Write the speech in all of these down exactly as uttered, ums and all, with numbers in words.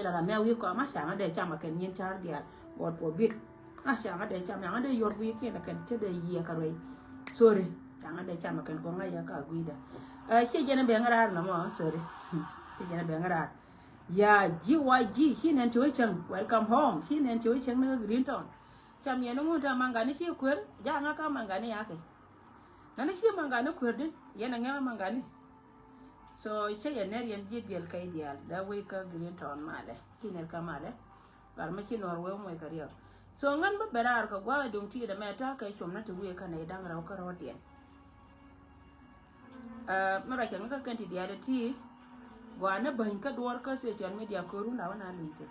Ila ram mi a wi̱i̱ kɔam a ca ŋa dee cam a kɛn nyin car diaal. God forbid. A ca ŋa dee cam, ca ŋa dee yuɔr wi̱i̱ kiɛn a kɛn cä dee yiëë ka ruɛy. Sorry. Ca ŋa dee cam a kɛn gɔŋ a yɛ ka gui̱dä. Ɛ, ci jɛn a bɛŋ raar nɔmɔ, sorry. Ci jɛn a bɛŋ raar. Ya, G Y G, ci nɛn ci wä cäŋ. Welcome home. Ci nɛn ci wä cäŋ ni kä Green Town. Cam yɛn ni ŋun ta maŋgani ci kuer, ja ŋa ka maŋgani yakɛ. Ŋani ci maŋgani kuer din, yɛn a ŋɛm maŋgani. So, cä yɛn nɛr yɛn ji̱ biɛl kɛ diaal, da wei kä Green Town malɛ, ci nɛr kä malɛ. Lar mi ci nɔr wee muɔc kɛ riɛk. So, ŋän bä bɛ raar kɛ gua̱a̱th duŋ ti dɛ mɛ ta̱a̱ kɛ com na ti wiee kä nɛy da̱ŋ rɛw kä rɔɔdiɛn. Ɛ, mi ruac kɛ ŋä kä kɛn ti diaal ti, gɔaa ni bäny kä duɔr kä social media ko̱r wun da wä na luny thin.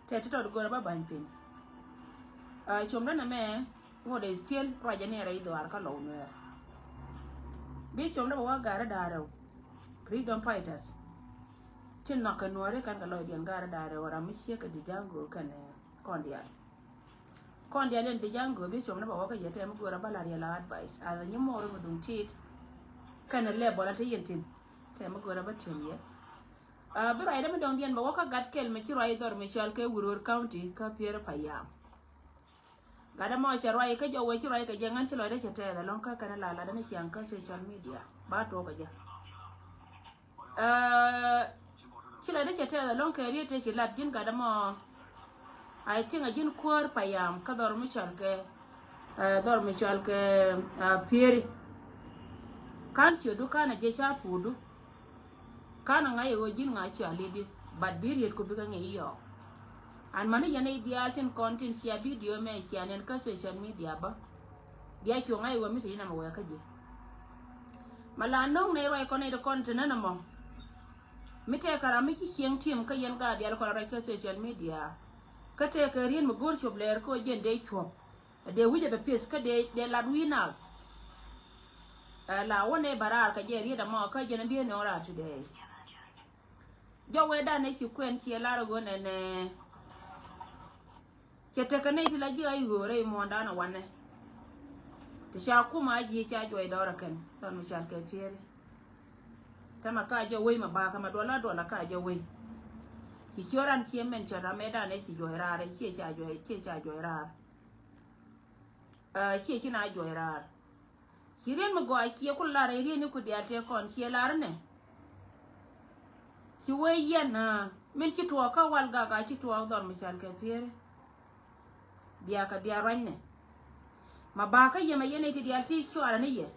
Tɛ ti tɔt go̱rɛ bä bäny piny. Ɛ, com dä nɛ mɛ, ŋot ɛ still ruacɛ ni rɛy dhuaar kä lɔw nuɛɛr. Bi com dä bä wä ga̱rä da̱rɛw. Freedom fighters. Ti nhɔk kɛ nuɔri kɛn kɛ lɔcdiɛn ga̱rä da̱rɛw ram mi ciek kɛ di ja̱ŋ go̱o̱k kɛn, ɛ, kɔn diaal. Kɔn diaal in di ja̱ŋ go̱o̱k bi com dä bä wä kä yɛ tɛm go̱rä bä lar yɛ la advice. Ath nyi mɔɔr mi duŋ tit. Kɛn lɛ bɔla ti yɛn tin. Tɛm go̱rä bä tiɛm yɛ. Ɛ, bi ruacdä mi dɔ̱ŋdiɛn bɛ wä kä gat kɛl mi ci ruac dhɔr mi cɔal kɛ Uror County kä Pier Payam. Gat ɛmɔ cɛ ruac kä jɔwɛ ci ruac kɛ jɛ ŋän ci lɔcdä cɛ tɛth ɛlɔ̱ŋ kä kɛn lalä dɛn ciaŋ kä social media. Ba tuɔk kɛ jɛ. Ɛ, ci lɔcdä cɛ tɛth ɛlɔ̱ŋ kɛ riet tɛ ci lat ji̱n gat ɛmɔ. I think a ji̱n kuäär Payam kä dhɔr mi cɔal kɛ, ɛ, dhɔr mi cɔal kɛ, ɛ, Pieri. Kan ciötdu kan a jɛ ca puutdu. Kan a ŋa̱c ɛ ɣöö ji̱n ŋa̱c cɔal i̱di, but bi riet ku bikɛ ŋi̱i̱c yɔɔk. An mäni yɛn i̱ diaal tin kɔn tin cia video mɛ cia nɛn kä social media bä. Bia cu ŋa̱c ɛ ɣöö message inamɛ wɛɛkä ji̱. Ma la no̱o̱ŋ nɛy ruac kɔn i̱ ti kɔn ti nän ɛmɔ. Mi tɛɛkɛ ram mi ci cieŋ tim kä yɛn gaat diaal kɔn ruac kä social media. Kä tɛɛkɛ riet mi go̱o̱r cop lɛɛr kä ɣöö jɛn dee cuɔp. Dee wi̱cɛ bɛ pieth kä dee, dee lat wi̱i̱ naath. Ɛ, la wä nɛ bä raar kɛ jɛ riet ɛmɔ kä jɛn bi nɔŋ raar today. Jɔwɛ dan nɛ ci kuɛn ciɛ lar ɣöö nɛnɛ. Cɛ tekɛ nɛy ti la ji̱ a i̱ ɣöö rɛy muɔ̱ɔ̱ndan ɛ wanɛ. Ti ca kumɛ a ji̱ ca juɔc dɔɔr ɛ kɛn lɔn mi cal kɛ Pieri. Tɛmɛ ka jɛ wei mɛ bakä mɛ duɔla duɔla ka jɛ wei. Ci ciö ran ciɛ mɛn cɛ ram mɛ dan nɛ ci juɔc raar ɛ ciɛ ca juɔc, ciɛ ca juɔc raar. Ɛ, ciɛ ci na juɔc raar. Ci riet mi gɔaa ciɛ ku lar ɛ riet ni ku diaal tëë kɔn ciɛ lar nɛ. Ci wee yɛn, ɛ, min ci tuɔɔk kä wal gak a ci tuɔɔk dhɔr mi cal kɛ Pieri. Bia kɛ bia ruacnɛ. Ma bakä yɛ ma yɛn ɛ ti diaal ti cuarɛ ni yɛ.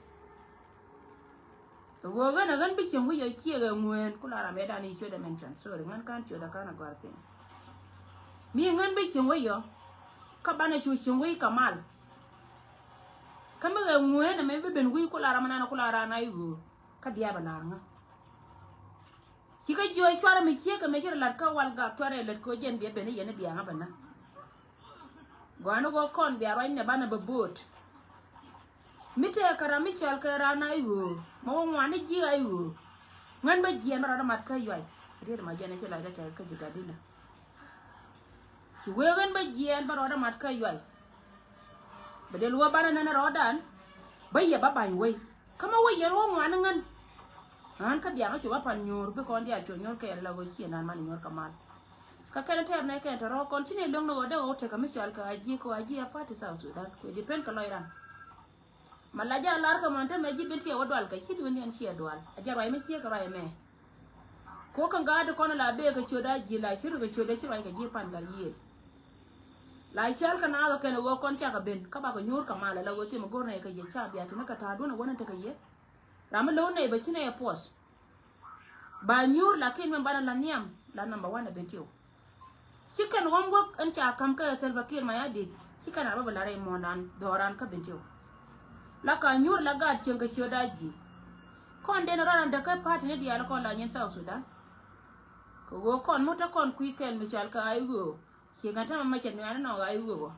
Ɣöö ɣän ɛ ɣän bi cieŋ wi̱c ɛ ciek ɛ ŋueen ku la ram ɛ dan i̱ ciötdɛ mɛn cɔn. Sorry, ŋän ka̱n ciötdɛ ka̱n ɛ gɔ̱a̱r piny. Mi ŋän bi cieŋ wi̱c ɔ. Kä banɛ cu cieŋ wi̱c kɛ mal. Kä mi ɣɛ ŋueen ɛmɛ bi ben wi̱c ku la ram ɛnan ku la ran a i̱ ɣöö. Kä bia bɛ la̱r ŋä. Ci kä jiö cuarɛ mi ciek kɛ mɛ ci rɛ la̱t kä wal gak cuarɛ lät kɛ ɣöö jɛn bia ben i̱ yɛn i̱ bia ŋä bɛ nä. Gɔaa ni ɣöö kɔn bia ruacnɛ banɛ bɛ bo̱o̱t. Mi tëëkɛ ram mi cɔal kɛ ran a i̱ ɣöö. Ma wä ŋuan ni ji̱ a i̱ ɣöö. Ŋän bä jiɛn bä rɔɔdä mat kä yuay. Riet ma jɛn i̱ ci lɔcdä tɛth kä ji̱ gat dilä. Ci wee ɣän bä jiɛn bä rɔɔdä mat kä yuay. Bɛ dee luɔ̱ɔ̱p banɛ nɛn rɔɔdan. Bä yɛ bä ba̱ny wei. Kä ma wä yɛn wä ŋuan ni ŋän. Ɣän kä biaŋä cu bä pan nyuur bi kɔn diaal cu nyuur kɛɛl la ɣöö ciɛ nan man nyuur kɛ mal. Kä kɛn tɛɛr nɛ kɛn tɔrɔ kɔn ci ni luäŋ ni ɣöö dee ɣöö tekɛ mi cɔal kɛ a ji̱ kɛ a ji̱ a party South Sudan. Kuɛ depend kɛ lɔc ran. Ma la jɛ a lar kɛ mɔn te mɛ ji̱ ben tiɛ wä dual kɛ ci duun yɛn ciɛ dual. A jɛ ruac mi ciɛ kɛ ruac mɛ. Ko kɛ gaat kɔn la bee kɛ ciöt a ji̱ la ciöt kɛ ciöt a ci ruac kɛ ji̱ pan gat yiëël. La cɔal kɛ naath kɛn ɣöö kɔn cakɛ ben kä bakɛ nyuur kɛ mal la ɣöö thim go̱r nɛy kɛ yɛ ca bia tini kɛ ta̱a̱ duɔ̱n ɛ wän in tekɛ yɛ. Ram mi lo̱w nɛy bɛ ci nɛy ɛ puɔth. Ba nyuur lakin min banɛ la nhiam la number one ɛ ben tiw. Ci kɛn ɣɔm wäk in ca ka̱m kä Salva Kiir Mayardit ci kɛn a rɔ bä bi la rɛy muɔ̱ɔ̱ndan dhɔran kä ben tiw. La ka nyuur la gaat cieŋ kɛ ciöt a ji̱. Kɔn den rɔran däk kä party ni diaal kɔn la nyin South Sudan. Kɛ ɣöö kɔn mut te kɔn kui̱ kɛl mi cɔal kɛ a i̱ ɣöö. Ciɛ kɛn tämɛ mɛ cɛ nuɛ̈ɛ̈n inɔ ɣa̱c i̱ ɣöö bä.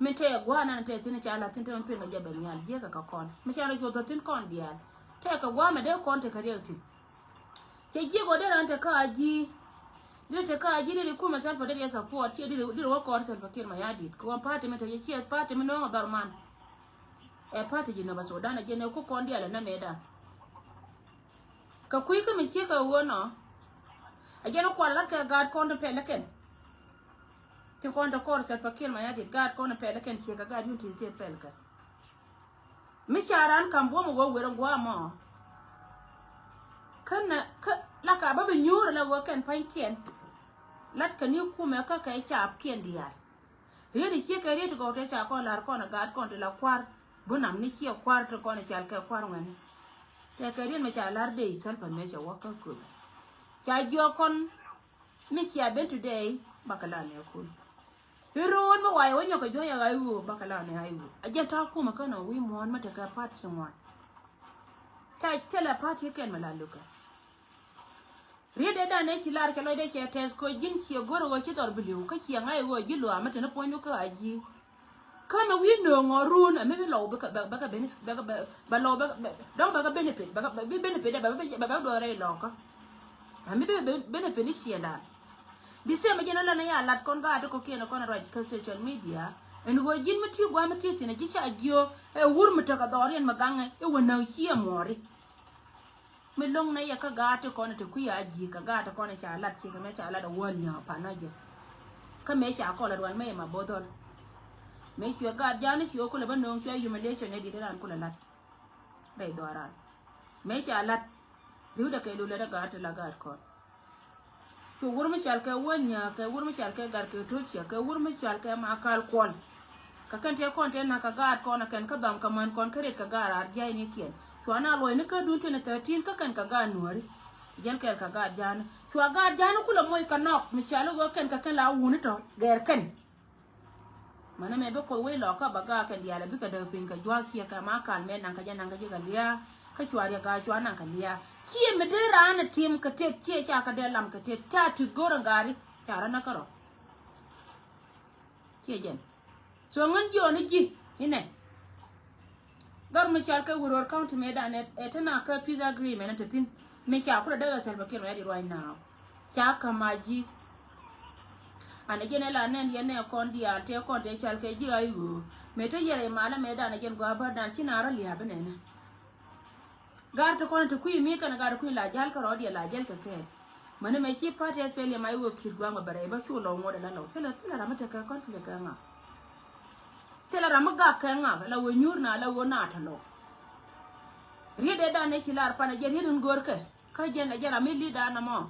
Min tëë gua̱a̱r nan tëë thi̱n ca la̱th thi̱n tämɛ pi̱n kɛ jɛ ben nhial jiäkä kɛ kɔn. Mi ca rɔ cuɔth thi̱n kɔn diaal. Tëë kɛ gua̱a̱r mɛ dee kɔn tekɛ riɛk thi̱n. Cɛ jiäk ɣöö dee raan tekɛ a ji̱. Dee tekɛ a ji̱ dee ri kumɛ Salva dee ri support ciɛ dee ri wä kɔɔr Salva Kiir Mayardit. Kɛ ɣöö party mi te ciɛ party mi no̱o̱ŋ a dhɔr man. Ɛ party ji̱ nɔ bä Sudan a jiɛn ɛ ku kɔn diaal ɛ nɛ mëëdan. Kɛ kui̱ kä mi ciek kɛ ɣöö nɔ. A jɛn kual lat kɛ gaat kɔn ti pɛl kɛn. Ti kɔn ti kɔr Salva Kiir Mayardit, gaat kɔn ti pɛl kɛn, ciek kɛ gaat yun ti thiet pɛl kɛ. Mi ca ran kam buɔm a wee wer a guam ɔ. Kä na kä la ka bä bi nyuur la wee kɛn pa̱nykiɛn. Lat kɛ ni kumɛ kä kɛ caapkiɛn diaal. Riet i̱ ciek kɛ riet ti gɔw te ca kɔn la̱r kɔn a gaat kɔn ti la kua̱r. Bunam ni ciɛ kua̱r ti kɔn i̱ cal kɛ kua̱r ŋuɛni. Tɛ kɛ riet mɛ ca la̱r dee i̱ Salva mëë cɛ wä kä köpɛ. Ca jiɔk kɔn mi cia ben today bakɛ la nɛ kun. I̱ ro̱o̱n mi wayɛ wä nyɔk kɛ juɔ̱ny a ɣa̱c ɣöö bakɛ la nɛ ɣa̱c ɣöö a jɛn ta̱a̱ kumɛ kä nɔ wi̱i̱ muɔ̱ɔ̱n mi tekɛ pa̱t ti ŋuan. Ca thilɛ pa̱t ti kɛn mɛ la lukɛ. Riet dee dan ëë ci lar cɛ lɔcdɛ cɛ tɛth kɛ ji̱n ciɛ go̱r ɣöö ci dhɔr bi li̱w kä ciɛ ŋa̱c ɣöö ji̱ luaamä teni puɔ̱nydu kä a ji̱. Kä mɛ wi̱i̱ nööŋ ɔ run a mi bi lɔw bɛ bɛ bɛ bɛ lɔw bɛ dɔ̱ŋ bɛ kɛ benefit bɛ bi benefit bɛ bɛ bɛ duɔth rɛy lɔkä. A mi bi benefit ni ciɛ dan. Di sɛ mɛ ji̱n a lɛn a ya lat kɔn gaat ti kɔ̱kiɛn kɔn a ruac kä social media. Ɛn ɣöö ji̱n mi ti gua̱a̱m mi ti thi̱n a ji̱ ca jiö ɛ wur mi tekɛ dhɔriɛn mi gaŋɛ ɛ wä näk ciɛ muɔri. Mi lo̱ŋ nɛ yɛ kä gaat ti kɔn ti kui̱ a ji̱ kä gaat ti kɔn ca lat cikɛ mɛ ca lat a wäl nyä pan a jɛ. Kä mɛ ca kɔl a dual mɛ yɛ ma bo̱dhɔl. Mɛ cuɛ gaat ja̱a̱n cuɛ kulɛ bä no̱o̱ŋ cuɛ humiliation ɛ di̱t ran kulɛ lat. Rɛy dhɔaran mɛ ca lat. Ri̱wdɛ kɛ lulɛ dɛ gaat ti la gaat kɔn. Cu wur mi cal kɛ wäl nyääk kɛ wur mi cal kɛ gat kɛ to̱l ciɛ kɛ wur mi cal kɛ ma kal kuɔl. Kɛ kɛn tëë kɔn tëë nak kɛ gaat kɔn a kɛn kä dhɔm kɛ män kɔn kä riet kɛ gaat raar jiay ni kiɛn. Cua na luɔy ni kä dun tëë ni thirteen kä kɛn kɛ gaat nuääri. Jɛl kɛɛl kɛ gaat ja̱a̱ni cua gaat ja̱a̱ni kulɛ moc kɛ nɔk mi cal i̱ ɣöö kɛn kɛ kɛn la wuni tɔ gɛɛr kɛn. Mänä mɛ bi Kuoth wec lɔkä bä gaak kɛn diaal a bikɛ däk piny kɛ jua̱th ciɛ kɛ ma kal mɛ naŋ kɛ jɛ naŋ kɛ jɛ kɛ lia̱a̱. Kä cua riɛk gaak cua naŋ kɛ lia̱a̱ ciɛ mi dee raan a tim kɛ tëk ciɛ ca kɛ dee lam kɛ tëk ca tuth go̱r in gaari ca rɔ näk kärɔ. Ciɛ jɛn. So ŋän jiɔni ji̱ inɛ. Dhɔr mi cal kɛ Uror County mëëdan ɛ te na kä peace agreement ɛ te thi̱n. Mi ca kulɛ däk ɛ Salva Kiir Mayardit right now. Ca kä ma ji̱. An ɛ jɛn ɛ la nɛn yɛn nɛ kɔn diaal tëë kɔn tëë cal kɛ ji̱ a i̱ ɣöö mëë te yɛr ɛ malä mëëdan ɛ jɛn gɔaa bärdan ci na rɔ lia̱a̱ bi nɛnɛ. Gar ti kɔn ti kui̱ mi kɛn gar ti kui̱ la jal kärɔɔdiɛ la jal kɛ kɛɛl. Mäni mɛ ci party S P L M I wä ki̱r gua̱a̱ŋ bɛ bɛ rɛy bä cu lɔw ŋuɔ̱t ala lɔw thilɛ thilɛ ram mi tekɛ conflict kɛ ŋa. Thilɛ ram mi gak kɛ ŋa la wä nyuur na la wä na tɛ lɔw. Riet dee dan ne ci lar pan a jɛ riet in go̱o̱r kɛ kä jɛn a jɛ ram mi li̱t dan amɔ.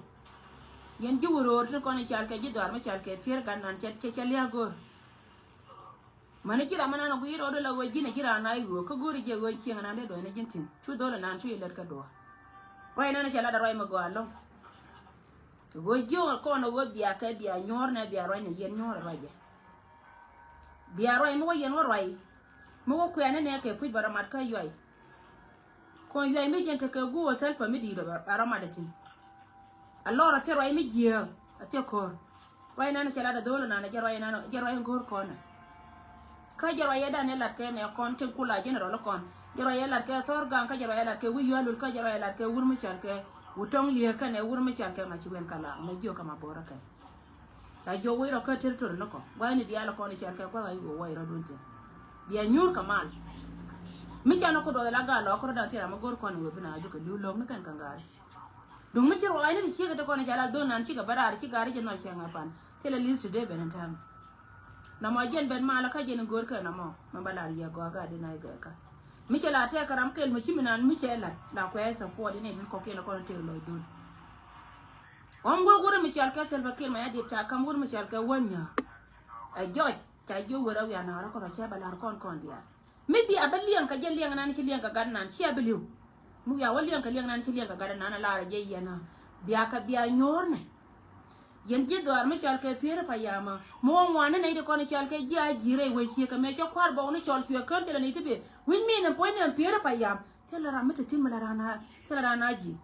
Yɛn ji̱ wä ro̱o̱r tin kɔn i̱ cal kɛ ji̱ dhɔar mi cal kɛ pier gan nan cɛ cɛ lia̱a̱ go̱o̱r. Mäni ji̱ ram mi nan a gui̱i̱r rɔɔdɛ la ɣöö ji̱n a ji̱ ran a i̱ ɣöö kä go̱o̱ri jɛ ɣöö cieŋ nan dee duɔ̱c ni ji̱n thi̱n cu dho̱l nan cu ilɛt kä duɔ̱ɔ̱r. Ruac nan a cɛ lat a ruac mi gɔaa lo̱ŋ. Ɣöö ji̱ kɔn a ɣöö bia kɛ bia nyuɔ̱ɔ̱r nɛ bia ruac ni yɛn nyuɔ̱ɔ̱r a ruacɛ. Bia ruac mi wä yɛn wä ruac mi wä kuɛ̈ni nɛ kɛ kui̱c bä rɔ mat kä yuac. Kɔn yuac mi jɛn tekɛ guur wä thil pä mi di̱i̱t a rɔ mat a thi̱n. A lɔr a thil ruac mi jiääk a thil ko̱r. Ruac nan cɛ lat a dho̱l nan jɛ ruac nan jɛ ruac in go̱o̱r kɔn. Kä jɛ ruac yɛ dan yɛ lat kɛ nɛ kɔn tin kula general kɔn. Jɛ ruac yɛ lat kɛ thɔr gaŋ kä jɛ ruac yɛ lat kɛ wi̱c yualul kä jɛ ruac yɛ lat kɛ wur mi cal kɛ wut tɔŋ liek kɛnɛ wur mi cal kɛ ma ci wen ka la mɛ jiök kɛ ma bo̱rä kɛn. Ca jiök wec rɔ kä territory ni kɔ gua̱thni diaal kɔn i̱ cal kɛ gua̱th a i̱ wä wai rɔ dun thi̱n. Bia nyuur kɛ mal. Mi ca ni ku duɔth la gal lɔ kärɔ dan thil ram mi go̱o̱r kɔn i̱ wä bi na jukɛ li̱w lo̱k ni kɛn kɛ gaari. Duŋ mi ci ruaacni ti ciek ti kɔn i̱ ca la dhol nan cikɛ bä raar ci gaari ji̱ nhɔc cɛ ŋa pan thilɛ li̱th ti dee ben in täämɛ. Nɔmɔ jɛn ben malä kä jɛn in go̱o̱r kɛ nɔmɔ mɛ bä lar yɛ gɔaa gaa di na i̱ gɛɛkä. Mi cɛ la tɛɛk kɛ ram kɛl mi ci mi nan mi cɛ lat la kuɛ support in itin kɔkiɛn kɔn in tëëk lɔcdun. Ɣɔm wä wur mi cɔal kɛ Salva Kiir Mayardit ca kam wur mi cɔal kɛ wä nyä. Ɛ jɔc ca jiök wër a wian naarä kɔn rɔ cɛ bɛ lar kɔn kɔn diaal. Mi bia bä liɛŋ kɛ jɛ liɛŋ nan ci liɛŋ kɛ gat nan cia bi li̱w. Mi wia wä liɛŋ kɛ liɛŋ nan ci liɛŋ kɛ gat nan a lar a jɛ yɛn a bia kɛ bia nyuɔ̱ɔ̱r nɛ. Yɛn ji̱ dhɔaar mi cɔal kɛ Pieri Payam a mi wä ŋuan ni nɛy ti kɔn cɔal kɛ ji̱ a ji̱ rɛy wec ciek kɛ mëë cä kua̱r bɔk ni cɔl cuɛ kään thilɛ ni ti bee wi̱c mi ni puɔ̱ny ni ɛn Pieri Payam. Thilɛ ram mi te thi̱n mi la ran a thilɛ ran a ji̱.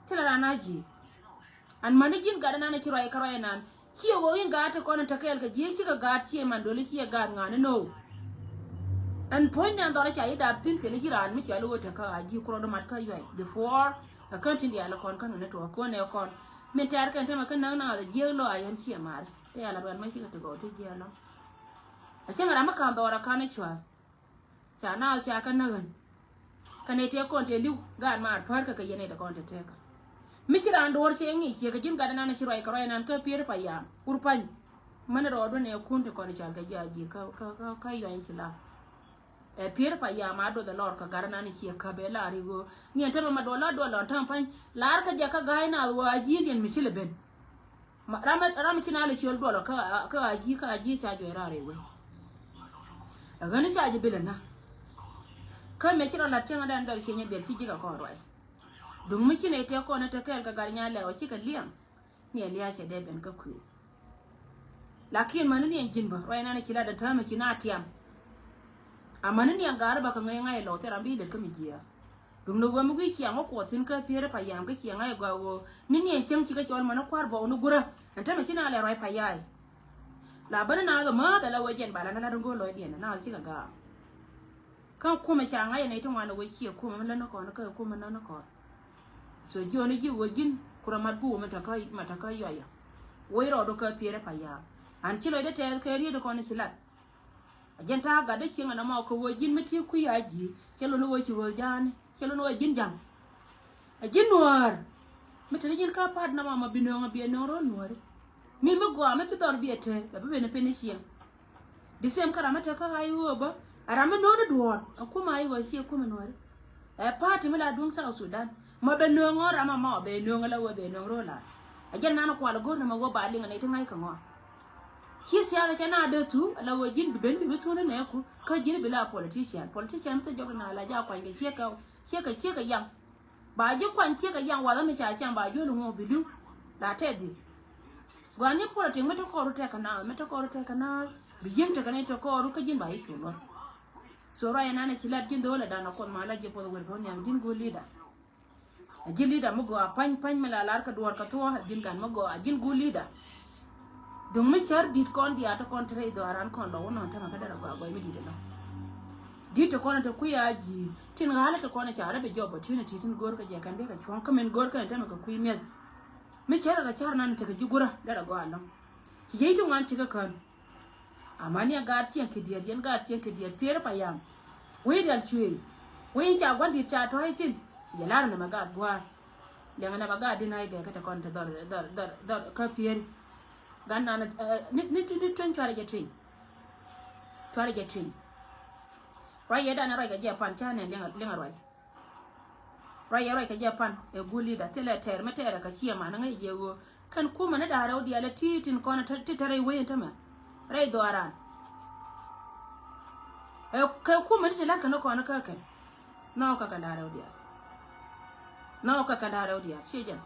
Thilɛ ran a ji̱. An mäni ji̱n gat ɛnan ci ruac kä ruac ɛnan ciɛ ɣöö in gaat ti kɔn in te kɛɛl kɛ ji̱ cikɛ gaat ciɛ man doli ciɛ gaat ŋa̱a̱n in no̱o̱. Ɛn puɔ̱ny ni ɛn dhɔr ca yi dap thi̱n thilɛ ji̱ raan mi cɔal i̱ ɣöö te kä a ji̱ kurɔ di mat kä yuac before. Ɛ kän tin diaal kɔn kän kɛn tuɔɔk kɔn ɛ kɔn min tɛɛr kɛn tämɛ kä näk naath ɛ jiääk lɔ a yɛn ciɛ maari. Te yal a ruɛl mɛ cikɛ ti gɔw ti jiɛɛl lɔ. A cäŋ ram mi ka̱n dhɔɔr a ka̱n i̱ cua̱th. Ca naath ca kä näk ɣän. Kä nɛy tëë kɔn tëë li̱w gaat maar päär kä kɛ yɛn nɛy tëë kɔn tëë tëëkä. Mi ci raan duɔ̱ɔ̱r cɛ ŋic ciɛ kɛ ji̱n gat ɛnan ci ruac kɛ ruac ɛnan kä Pieri Payam. Wur pany. Mɛn rɔɔdu nɛ kun ti kɔn cɔal kɛ ji̱ a ji̱ kä, kä, kä, kä yuany ci la. Ɛ Pieri Payam a duɔth ɛ lɔr kɛ gat ɛnan ciɛ kä bɛ lar i̱ ɣöö ni ɛn tämɛ ma duɔl la duɔl lɔn täm pany. Lar kä jiɛ kä ga̱a̱c na ɣöö a ji̱ liɛn mi ci lɛ ben. Ma, ram, ram ci na lɛ ciöl duɔl kä, kä a ji̱, kä a ji̱ ca juɔc raar i̱ wee. Ɛ ɣän ca ji̱ bilɛ na. Kä mɛ ci rɔ lat cäŋ a dan dɔl ciɛ nyɛ biɛl ci ji̱ kɛ kɔn ruac. Duŋ mi ci nɛy tëë kɔn ɛ te kɛɛl kɛ gat nya lɛw ɛ cikɛ liɛŋ. Ni ɛ lia̱a̱ cɛ dee ben kä kuëëth. Lakin mäni ni ɛn ji̱n bä ruac nan ɛ ci lat ɛ täämɛ ci na tiam. Amäni ni ɛn gaari bä kɛ ŋäc ŋa̱c ɛ lɔw thil ram bi lät kä mi jiääk. Duŋ ni ɣöö mi gui̱c ciaŋ wä kuɔth thi̱n kä Pieri Payam kä ciaŋ ŋa̱c ɛ gɔaa ɣöö ni ni ɛn cieŋ ci kä cɔl mäni kua̱r bɔw ni gurä. Ɛn täämɛ ci na lɛ ruac payai. La bäni na ɣä mäth ala ɣöö jɛn bala na lat in go̱o̱r lɔcdiɛn na ɣä cikɛ gaak. Kä kumɛ ca ŋa̱c ɛ nɛy ti ŋuan ɛ wee ciɛ kumɛ mi lät ni kɔn kä kumɛ lät ni kɔn. So jiɔn i̱ ji̱ ɣöö ji̱n kurɛ mat guuk mi takä, mi takä yuayɔ. Wec rɔɔdu kä Pieri Payam. An ci lɔcdä tɛɛth kɛ riet kɔn i̱ ci lat. A jɛn ta̱a̱ gatdä cieŋ ɛn ɛmɔ kɛ ɣöö ji̱n mi ti kui̱ a ji̱ cɛ lon i̱ ɣöö ci ɣöö ja̱a̱ni cɛ lon i̱ ɣöö ji̱n ja̱ŋ. A ji̱n nuäär. Mi te ni ji̱n kä pa̱t nɔmɔ ma bi nööŋ a bi ɛ nööŋ ro̱l nuääri. Mi mi gɔaa mi bi dhɔr bi ɛ te bɛ bi ben ɛ pen i̱ cieŋ. The same kä ram mi te kä ɣa̱c ɣöö bä ɛ ram mi no̱o̱ŋ ni duɔ̱ɔ̱r. Ɛ kumɛ ɣa̱c ɣöö ciɛ kumɛ nuääri. Ɛ party mi la duŋ South Sudan ma bɛ nööŋ ɣöö ram amɔ bɛ nööŋ ala ɣöö bɛ nööŋ ro̱o̱ la. Ɛ jɛn nan kual go̱r ni ma ɣöö ba liŋ ni ti ŋa̱c kɛ ŋɔa. Ci siasa cɛ na dee thu ala ɣöö ji̱n bi ben bi bi thun ni nɛ ku kä ji̱n bi la politician. Politician mi thil jɔk na la ja kuany kɛ ciek kɛ ciek kɛ ciek kɛ yaŋ. Ba ji̱ kuany ciek kɛ yaŋ wath mi ca cam ba juɔl ŋuɔ bi li̱w. La tɛth dhi̱. Gua̱n ni politik mi te kɔɔru tɛk kɛ naath mi te kɔɔru tɛk kɛ naath bi yiëŋ tekɛ ni te kɔɔru kä ji̱n ba ji̱ cu luɔr. So ruac ɛnan ɛ ci lat ji̱n dho̱o̱l ɛ dan ɛ kuɔth ma la ji̱ puɔth wër bä nhiam ji̱n go̱o̱l leader. A ji̱ leader mi gɔaa pa̱ny pa̱ny mi la lar kä duɔ̱ɔ̱r kä thuɔ̱ɔ̱ a ji̱n gan mi gɔaa a ji̱n go̱o̱l leader. Duŋ mi cär di̱t kɔn diaal te kɔn te rɛy dhɔaaran kɔn lɔ wä nɔn tämɛ kä derɛ gɔaa gɔɔy mi di̱t ɛlɔ. Di̱t te kɔn te kui̱ a ji̱ tin ɣa̱lä te kɔn ca rɛ bi jɔp opportunity tin go̱o̱r kä jɛ kɛn bi kɛ cuɔ̱ŋ kä min go̱o̱r kä ɛn tämɛ kɛ kui̱ mi̱eth. Mi cär kɛ car nan tekɛ ji̱ gurä derɛ gɔaa ɛlɔ. Ci ji̱ ti ŋuan cikɛ kän. Amäni ɛ gaat cieŋ kɛ diɛt yɛn gaat cieŋ kɛ diɛt Pieri Payam. Wec rial cuëëc wec in ca gua̱n di̱t ca tɔ̱a̱c thi̱n. Yɛ lar nɛmɛ gaat gua̱a̱r. Liɛŋɛ nɛmɛ gaat di̱n a i̱ gɛɛ kä te kɔn te dhɔr dhɔr dhɔr dhɔr kä Pieri. Gan nan ni ni ni tueny cuarɛ jɛ tueny. Cuarɛ jɛ tueny. Ruac yɛ dan ruac kɛ jɛ pan ca nɛ liŋ liŋ ruac. Ruac yɛ ruac kɛ jɛ pan ɛ guul leader thilɛ tɛɛr mi tɛɛrɛ kɛ ciɛ man ŋäc jɛ ɣöö kɛn kumɛ ni da̱a̱ rɛw diaal ɛ ti tin kɔn ti tɛrɛ i̱ wec in tämɛ rɛy dhɔaaran. Ɛ kɛ kumɛ ni ti la̱t kɛ ni kɔn kä kɛn. Nhɔk kɛ kɛn da̱a̱ rɛw diaal. Nhɔk kɛ kɛn da̱a̱ rɛw diaal ciɛ jɛn.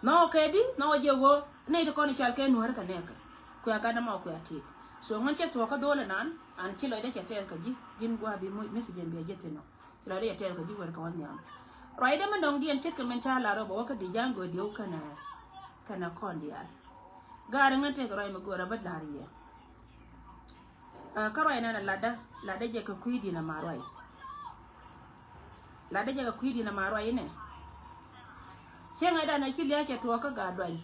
Nhɔk kɛ di nhɔk jɛ ɣöö nɛy ti kɔn i̱ cal kɛ nuäär kɛ nɛɛkɛ. Kuɛ gat dämɔ kuɛ tit. So ŋän cɛ thuɔ̱k kä dho̱o̱l inan an ci lɔcdä cɛ tɛɛth kɛ ji̱ ji̱n gua̱a̱ bi message in biɛ jɛ thin nɔ. Ci la dee tɛth kɛ ji̱ wër kɛ wä nhiam. Ruacdä mi dɔ̱ŋ diɛn ce̱tkɛ min ca lar rɔ bɛ wä kä di ja̱a̱ŋ göödiɛw kɛnɛ kɛnɛ kɔn diaal. Gaari ŋän tëëkɛ ruac mi göörä bä la̱r yɛ. Kä ruac nɛn a latdä latdä jɛ kɛ kui̱ di̱n a ma ruac. Latdä jɛ kɛ kui̱ di̱n a ma ruac inɛ. Cieŋɛ danɛ ci lia̱a̱ cɛ tuɔɔk kä gaa duany.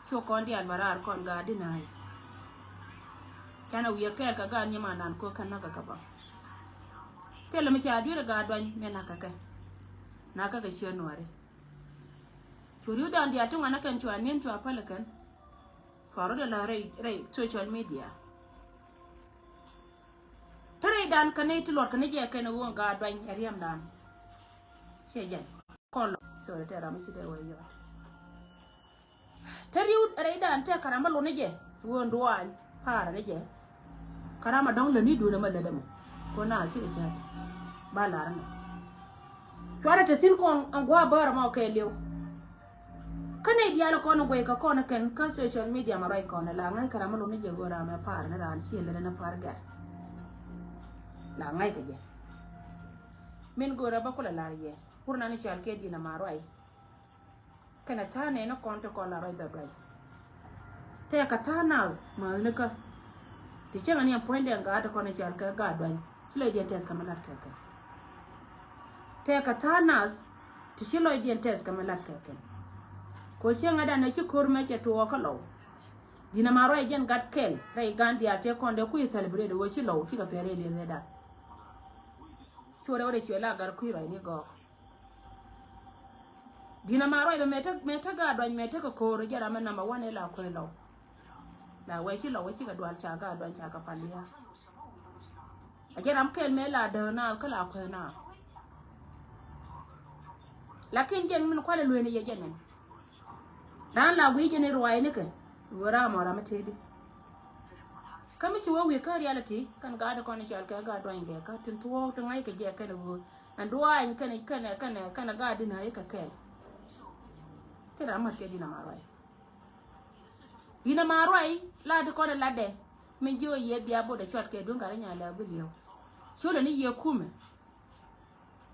Cu kɔn diaal bä raar kɔn gaat di na̱a̱c. Canɛ wi̱i̱ kɛɛl kɛ gaat nyimandan ko̱ kɛn na̱kä kɛ bä. Thilɛ mi ca dui̱r gaat duany mi na̱kä kɛ. Na̱kä kɛ ciö nuɔri. Cu ri̱wdan diaal ti ŋuan ɛ kɛn cua ni̱n cua päl ɛ kɛn. Cua rɔ̱diɛn lɔ rɛy rɛy social media. Te rɛydan kɛ nɛy ti luɔt kɛ ni jɛ kɛn ɣöö gaat duany ɛ riɛmdan. Ciɛ jɛn kɔn lɔ. Sorry, te ram mi ci dee wee yɔt. Te riw rɛydan te karam bä luni jɛ ɣöö duany paarä ni jɛ. Karam a dɔ̱ŋ läni duun ɛmɛ lätdä mɔ. Ko na cikɛ cät ba lar ni. Cuarɛ te thi̱n kɔn ɛn gua̱a̱ bäärä ma kɛ liw. Kä nɛy diaal kɔn guɛy kä kɔn kɛn kä social media ma ruac kɔn la ŋa̱c kɛ ram mi luni jɛ go̱o̱r ram ɛ pa̱a̱r ni raan ciɛ lät ni pa̱a̱r gɛr. La ŋa̱c kɛ jɛ. Min go̱o̱r ɛ bä kulɛ lar yɛ wur nani cal kɛ di̱n ama ruac. Kɛnɛ tha̱a̱ŋ nɛy ni kɔn ti kɔn la ruac dhɔr duac. Tɛɛkä tha̱a̱ŋ naath mäthnikä. Ti cäŋɛ ni ɛn puɔ̱nydɛ ɛn gaat ti kɔn i̱ cal kɛ gaat duany ci lɔcdiɛn tɛth kɛ mi lat kɛ kɛn. Tɛɛkä tha̱a̱ŋ naath ti ci lɔcdiɛn tɛth kɛ mi lat kɛ kɛn. Kɛ cäŋɛ danɛ ci ko̱r mɛ cɛ tuɔɔk kä lɔw. Di̱n ɛma ruac jɛn gat kɛl rɛy gan diaal tëë kɔn dee kui̱ celebrate ɣöö ci lɔw cikɛ pɛr rɛy lieth rɛydan. Cu rɛw rɛy cuɛ la gat kui̱ ruac ni gɔɔk. Di̱n ama ruac bɛ mɛ tek, mɛ tek Gaa Duany, mɛ tek kɛ ko̱o̱r, jɛ ram mɛ number one ila kuɛ Lɔw. La wee ci Lɔw wee ci kɛ dual ca Gaa Duany ca kɛ pal lia̱a̱. A jɛ ram kɛl mɛ la däk naath kä la kuɛ naath. Lakin jɛn min kualɛ lueni yɛ jɛn ɛn. Ran la wi̱i̱ jɛn i̱ ruac nikɛ. Wee ram ɔ ram mi tëëdi. Kä mi ci wee wi̱i̱ kä reality kɛn Gaa Duany kɔn i̱ cɔal kɛ Gaa Duany gɛ kä tin thuɔɔk ti ŋa̱c kɛ jɛ kɛn i̱ ɣöö ɛn Duany kɛn i̱, kɛn i̱, kɛn i̱, kɛn i̱ Gaa Duany i̱ kɛ kɛl. Ti ram mat kɛ Di̱n ama ruac. Di̱n ama ruac la ti kɔn i̱ latdɛ. Min jiö yɛ bia bot ɛ cuat kɛ duŋ gat i̱ nya lɛ bi liɛw. Ciöl ɛn i̱ yɛ kumɛ.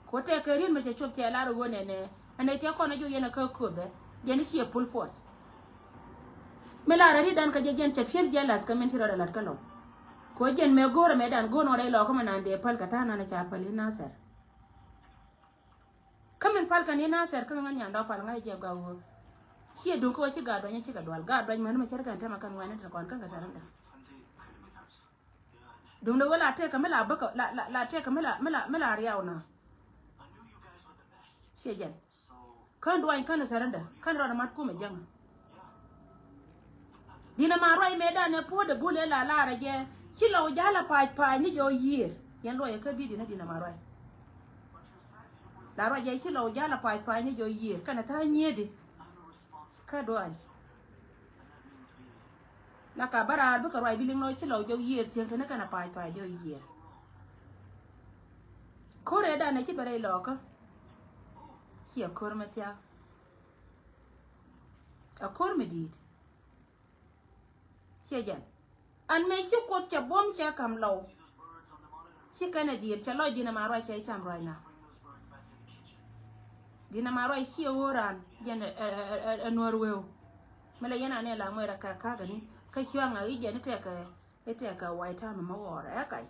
Ko tɛkɛ riet mɛ cɛ cop cɛ lar ɣöö nɛnɛ ɛn ɛ tɛk kɔn a jok yɛn a kä köpɛ. Jɛn i̱ ciɛ pul puɔth. Mi lar a riet dan kä jɛ jɛn cɛ piɛl jɛ lath kä min ci rɔɔdɛ lat kä Lɔw. Ko jɛn mɛ go̱o̱rɛ mɛ dan go̱o̱r nɔɔrɛ ilɔ kä mɛ nan dee päl kɛ ta̱a̱ nan a ca päl i̱ Nathɛr. Kä min pal kɛn i̱ Nathɛr kä min ŋän nyandɔ pal ŋa̱c jɛ gɔaa ɣöö ciɛ duŋ kä wä ci Gaa Duany ci kɛ dual. Gaa Duany män mɛ cär kɛn tɛmɛ kɛn ŋuɛn ni te kɔn kä kɛ sɛr inda. Duŋdɛ wä la tëëkä mi la bäkä, la, la, la tëëkä mi la, mi la, mi la riaw na. Ciɛ jɛn. Kän Duany kän surrender, kän rɔɔdɛ mat kumɛ jäŋä. Di̱n ama ruac mëë danɛ puɔ̱t ɛ bul ëë la lar ɛ jɛ ci Lɔw jal a pac pac ni jɔw yiëër. Yɛn luɔyɛ kä bi̱i̱ di̱n a Di̱n ama ruac. La ruac ɛ ci Lɔw jal a pac pac ni jɔw yiëër kɛnɛ tha̱a̱ŋ nyiëëdi. Kä Duany. La ka bä raar bikɛ ruac bi liŋ nɔ ci Lɔw jɔw yiëër thiëŋ kɛnɛ kɛnɛ pac pac jɔw yiëër. Ko̱r ëë danɛ ci bɛ rɛy Lɔw kä. Ciɛ ko̱r mɛ thia̱a̱k. A ko̱r mi di̱i̱t. Ciɛ jɛn. An mëë ci Kuoth cɛ buɔ̱m cɛ ka̱m Lɔw. Ci kɛn ɛ dhiel cɛ lɔc Di̱n ama ruac cɛ cam ruac na. Di̱n ama ruac ciɛ ɣöö raan jɛn ɛ, ɛ, ɛ, ɛ, ɛ Nuäär wëëw. Mi lɛ yɛn anɛ la ŋuɛɛr ɛ kɛ ka̱kä ni kä ciaŋ a i̱ jɛn i̱ tɛkɛ, i̱ tɛkɛ wa̱i̱ ta̱a̱ mi mɛ ɣɔɔr ɛ ka̱c.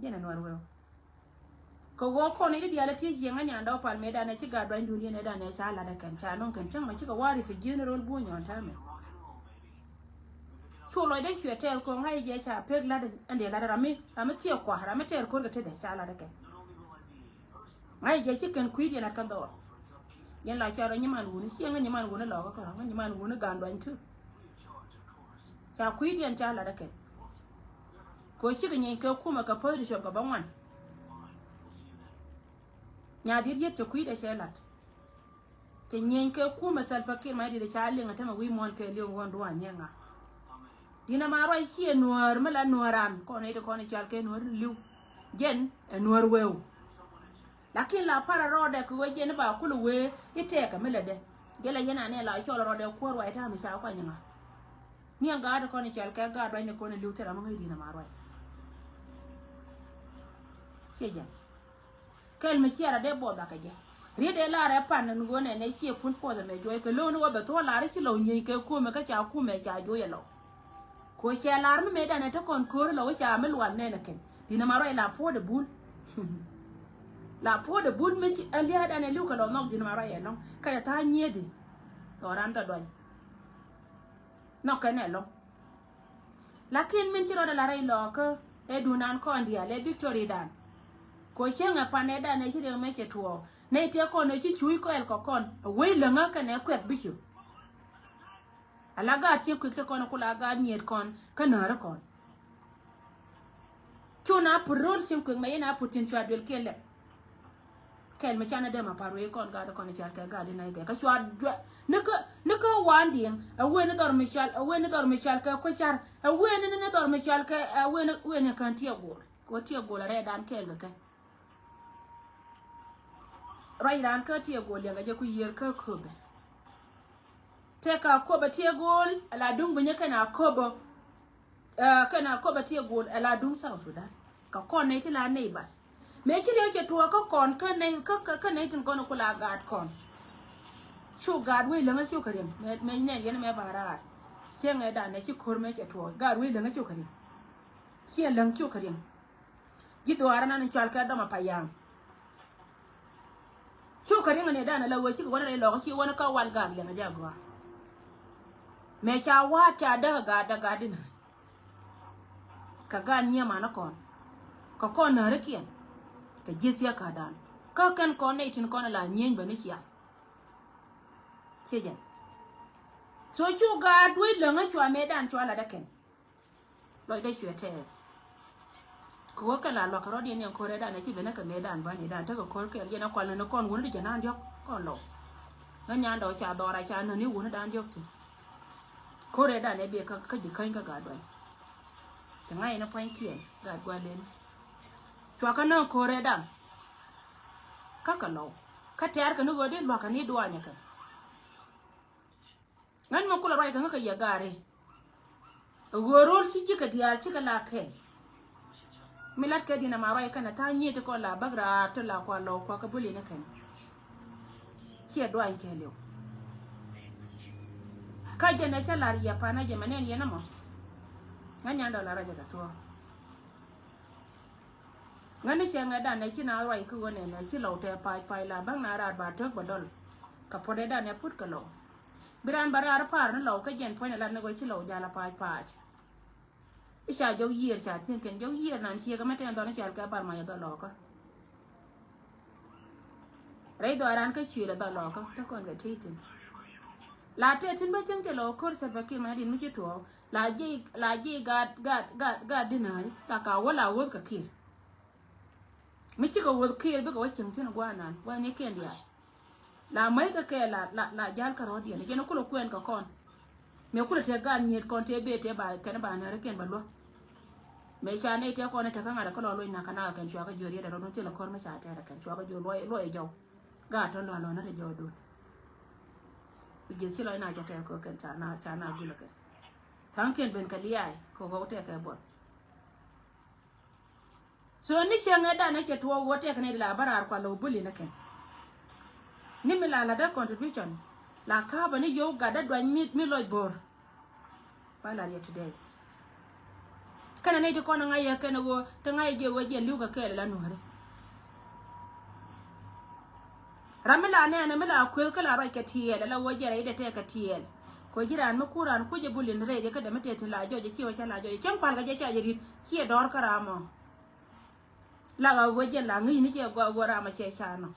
Jɛn ɛ Nuäär wëëw. Kɛ ɣöö kɔn i̱ di diaal ɛ tiec yiëŋ ɛ nyandɔ pal mëë danɛ ci Gaa Duany duun yɛn ɛ danɛ ca lat ɛ kɛn ca nɔŋ kɛn cäŋ mɛ cikɛ wa̱a̱ refugee ni ro̱l buɔ̱ny nyɔn ta̱a̱ mɛ. Cu lɔcdɛ cuɛ tɛɛth kɔn ŋa̱c jɛ ca pek lat ɛn dee lat ram mi, ram mi thiek kua, ram mi tɛɛr ko̱r kɛ tetdɛ ca lat ɛ kɛn. Ŋa̱c jɛ ci kɛn kui̱diɛn lat kɛn dhɔɔr. Yɛn la cɔl rɔ nyiman wuni, ciɛ ŋä nyiman wuni lɔkä kɛ rɔ, ŋä nyiman wuni Gaa Duany ti. Ca kui̱diɛn ca lat ɛ kɛn. Kɛ ɣöö cikɛ nyieeny kɛ kumɛ kɛ position kɛ bä ŋuan. Nya di̱t yet cɛ kui̱dɛ cɛ lat. Cɛ nyieeny kɛ kumɛ Salva Kiir Mayardit ca liŋ a tämɛ wi̱i̱ muɔ̱ɔ̱n kɛ liŋ ɣöö Duany nyɛ ŋa. Di̱n ama ruac ciɛ Nuäär mi la Nuäär an kɔn i̱ ti kɔn i̱ cal kɛ Nuäär li̱w. Jɛn ɛ Nuäär wëëw. Lakin la parɛ rɔɔdɛ kɛ ɣöö jɛn i̱ ba kulɛ wee i̱ tɛɛkɛ mi lätdɛ. Jɛ la yɛn anɛ la cɔl rɔɔdɛ kuäär ruac ta̱a̱ mi ca kuany ŋa. Niɛŋ gaat kɔn i̱ cal kɛ gaat ruac ni kɔn i̱ li̱w thil ram mi ŋäc Di̱n ama ruac. Ciɛ jɛn. Kɛl mi ciɛɛr a dee buɔth bakɛ jɛ. Riet dee lar ɛ pan ni ɣöö nɛnɛ ciɛ pul puɔth ɛmɛ juɔc kɛ lo̱o̱n wä bɛ thuɔ̱ɔ̱ lar i̱ ci Lɔw nyieny kɛ kumɛ kä ca kumɛ ca juɔc ɛ Lɔw. Kɛ ɣöö cɛ lar mi mëëdan ɛ te kɔn ko̱o̱ri Lɔw i̱ ca mi lual nɛn ɛ kɛn. Di̱n ama ruac la puɔ̱t ɛ bul. La puɔ̱t ɛ bul mi ci ɛ lia̱a̱dan ɛ li̱w kɛ Lɔw nhɔk Di̱n ama ruac ɛ lɔ̱ŋ. Kɛnɛ tha̱a̱ŋ nyiëëdi. Thɔɔran thɔ Duany. Nhɔk kɛn ɛ lɔ̱ŋ. Lakin min ci rɔɔdɛ la rɛy Lɔw kä ɛ dunan kɔn diaal ɛ Victoria dan. Kɛ ɣöö cieŋ ɛ pan ɛ dan ɛ ci riɛk mëë cɛ tuɔɔk nɛy tëë kɔn ɛ ci cuuc kɔɛl kɔ kɔn ɛ wec läŋä kɛnɛ kuɛth bi cu. Ala gaat cieŋ kui̱k te kɔn ɛ kula gaat nyiet kɔn kä näärä kɔn. Cu na put ro̱l cieŋ kui̱k mɛ yɛn a put cin cua duel kiɛ lɛp. Kɛl mi canɛ dee ma par wee kɔn gaat kɔn i̱ cal kɛ gaat inɛ kɛ kä cua duɛ ni kä, ni kä wan diɛŋ. Ɛ wen ni dhɔr mi cal, ɛ wen ni dhɔr mi cal kɛ kui̱ car. Ɛ wen ni, ni dhɔr mi cal kɛ, ɛ wen ni, wen ni kän tiɛ gol. Kɛ wä tiɛ gol a rɛɛ dan kɛɛl kɛ kɛ. Ruac raan kä tiɛ gol liɛŋ kɛ jɛ ku yiër kä köpɛ. Tëë ka köpɛ tiɛ gol a la duŋ bi nyɛ kɛn a köpɛ. Ɛ, kɛn a köpɛ tiɛ gol ɛ la duŋ South Sudan. Kɛ kɔn nɛy ti la neighbors. Mëë ci riɛk cɛ tuɔɔk kä kɔn kä nɛy, kä, kä, kä nɛy tin kɔn ku la gaat kɔn. Cu gaat wec läŋä cu kɛ riɛŋ. Mëë, mëë nɛn yɛn mëë ba raar. Ciɛ ŋɛ dan nɛ ci ko̱r mëë cɛ tuɔɔk. Gaat wec läŋä cu kɛ riɛŋ. Ciɛ läŋ cu kɛ riɛŋ. Ji̱ dhuaar nan cɔal kɛ dɔm a payam. Cu kɛ riŋ ni dan ala wee cikɛ wänä rɛy lɔkä ci wänä kä wal gak liɛŋ a jɛ a gɔaa. Mëë ca wa̱a̱t ca däk a gaat dä gaat dinä. Kɛ gaat nyiee manä kɔn. Kɛ kɔn närikiɛn. Kɛ ji̱ thia̱k kä dan. Kä kɛn kɔn nɛy tin kɔn ala nyieny bä ni ciaŋ. Ciɛ jɛn. So cu gaat duec läŋä cua mëëdan cua lat ɛ kɛn. Lɔcdä cuɛ tɛɛr. Kɛ wä kɛ la luakä rɔ̱diɛn ni ɛn ko̱rɛ dan ɛ ci ben ɛ kɛ mëëdan bani dan tekɛ ko̱r kɛɛl yɛn ɛ kual ni kɔn wuni di jɛ naan diɔ̱k kɔn lɔw. Ŋä nyan dɔw ca dhɔra ca nani wuni dan diɔ̱k ti. Ko̱rɛ dan ɛ biɛ kä ji̱ käny kä gaat duany. Ti ŋa̱c ni pua̱nykiɛn gaat gua̱len. Cua kä näŋ ko̱rɛ dan. Kä kɛ lɔw kä tɛɛr kɛ ni ɣöö di luakä ni duanyɛ kɛ. Ŋän mi kulɛ ruac kɛ ŋä kɛ yɛ gaari. Ɣöö ro̱l ci ji̱ kɛ diaal cikɛ la kɛn. Mi lat kɛ di̱n ama ruac kɛn a tha̱a̱ŋ nyiet ti kɔn la bäk raar ti la kua lɔw kua kɛ buli ni kɛn. Ciɛ duany kɛɛliw. Kä jɛn ɛ cä lar yɛ pan a jɛ mɛ nɛn yɛn ɛmɔ. Ŋän nyan dɔl a ruac kɛ thuɔ̱k. Ŋäni cɛ ŋɛ dan ɛ ci na ruac kä ɣöö nɛnɛ ci lɔw tɛ pac pac la bäŋ na raar ba tök bä dɔl. Kɛ puɔt ɛ dan ɛ put kɛ lɔw. Bi raan bä raar pa̱a̱r ni lɔw kä jɛn puɔ̱ny ɛ lat ni ɣöö ci lɔw jal a pac pac. I̱ ca jɔw yiëër ca thi̱n kɛn jɔw yiëër nan ciek ɛmɛ tɛn dhɔl ni cial kɛ bar mac ɛ dhɔl lɔkä. Rɛy dhɔaaran kä cuël ɛ dhɔl lɔkä te kɔn kɛ tëë thi̱n. La tëë thi̱n bä cäŋ cɛ lɔ ko̱r cɛ bä kim adin mi ci tuɔɔk. La ji̱ la ji̱ gat gat gat gat dinari la ka wä la wuɔth kɛ kir. Mi cikɛ wuɔth kir bikɛ wä cäŋ thi̱n guanan guani kiɛn diaal. La mäc kɛ kɛ la la la jal kä rɔ̱diɛn jɛn kulɛ kuɛn kɛ kɔn. Mëë kulɛ tɛ gat nyiet kɔn tɛ bee tɛ ba kɛn ba nari kiɛn ba luäk. Mëë ca nɛy tɛ kɔn tɛ kä ŋa̱t kä lɔ loc nak kä nak kɛn cua kä jiöt riet rɔ̱dun thilɛ ko̱r mi ca tɛɛrɛ kɛn cua kä jiöt luɔy luɔy jɔw. Gaat tɔ̱ lual lɔ̱nä ti jɔɔdun. Ku jieth ci lɔc na cɛ tɛɛk kɛ kɛn ca na ca na gulä kɛn. Tha̱a̱ŋkiɛn ben kɛ lia̱a̱y kɛ ɣɔw tɛɛk kɛ buɔth. So ni cieŋɛ dan ɛ cɛ tuɔɔk wä tɛɛk ni di la bä raar kual lɛ wä buli ni kɛn. Ni mi la la dee contribution la ka̱a̱pä ni yio̱w gat dee duany mi mi lɔc bo̱r. Ba lar yɛ today. Kɛnɛ nɛy ti kɔn ŋa̱c yɛ kɛnɛ ɣöö ti ŋa̱c yɛ jiɛ ɣöö jiɛ li̱w kɛ kɛɛl la nuääri. Ram mi la nɛɛnɛ mi la kueth kä la ruac kɛ tiɛɛl ala ɣöö jiɛ rɛy dee tɛɛ kɛ tiɛɛl. Kɛ ɣöö ji̱ raan mi kur raan kucɛ bul in rɛy riɛ kä dee mi tɛɛ thi̱n la jɔc ɛ ci ɣöö ca la jɔc ɛ cieŋ pal kɛ jɛ ca jɛ ri̱t ciɛ dɔ̱r kä ram ɔ. Lak a ɣöö jɛ la ŋi̱i̱c ni jɛ gɔaa ɣöö ram a cɛ ca nɔ.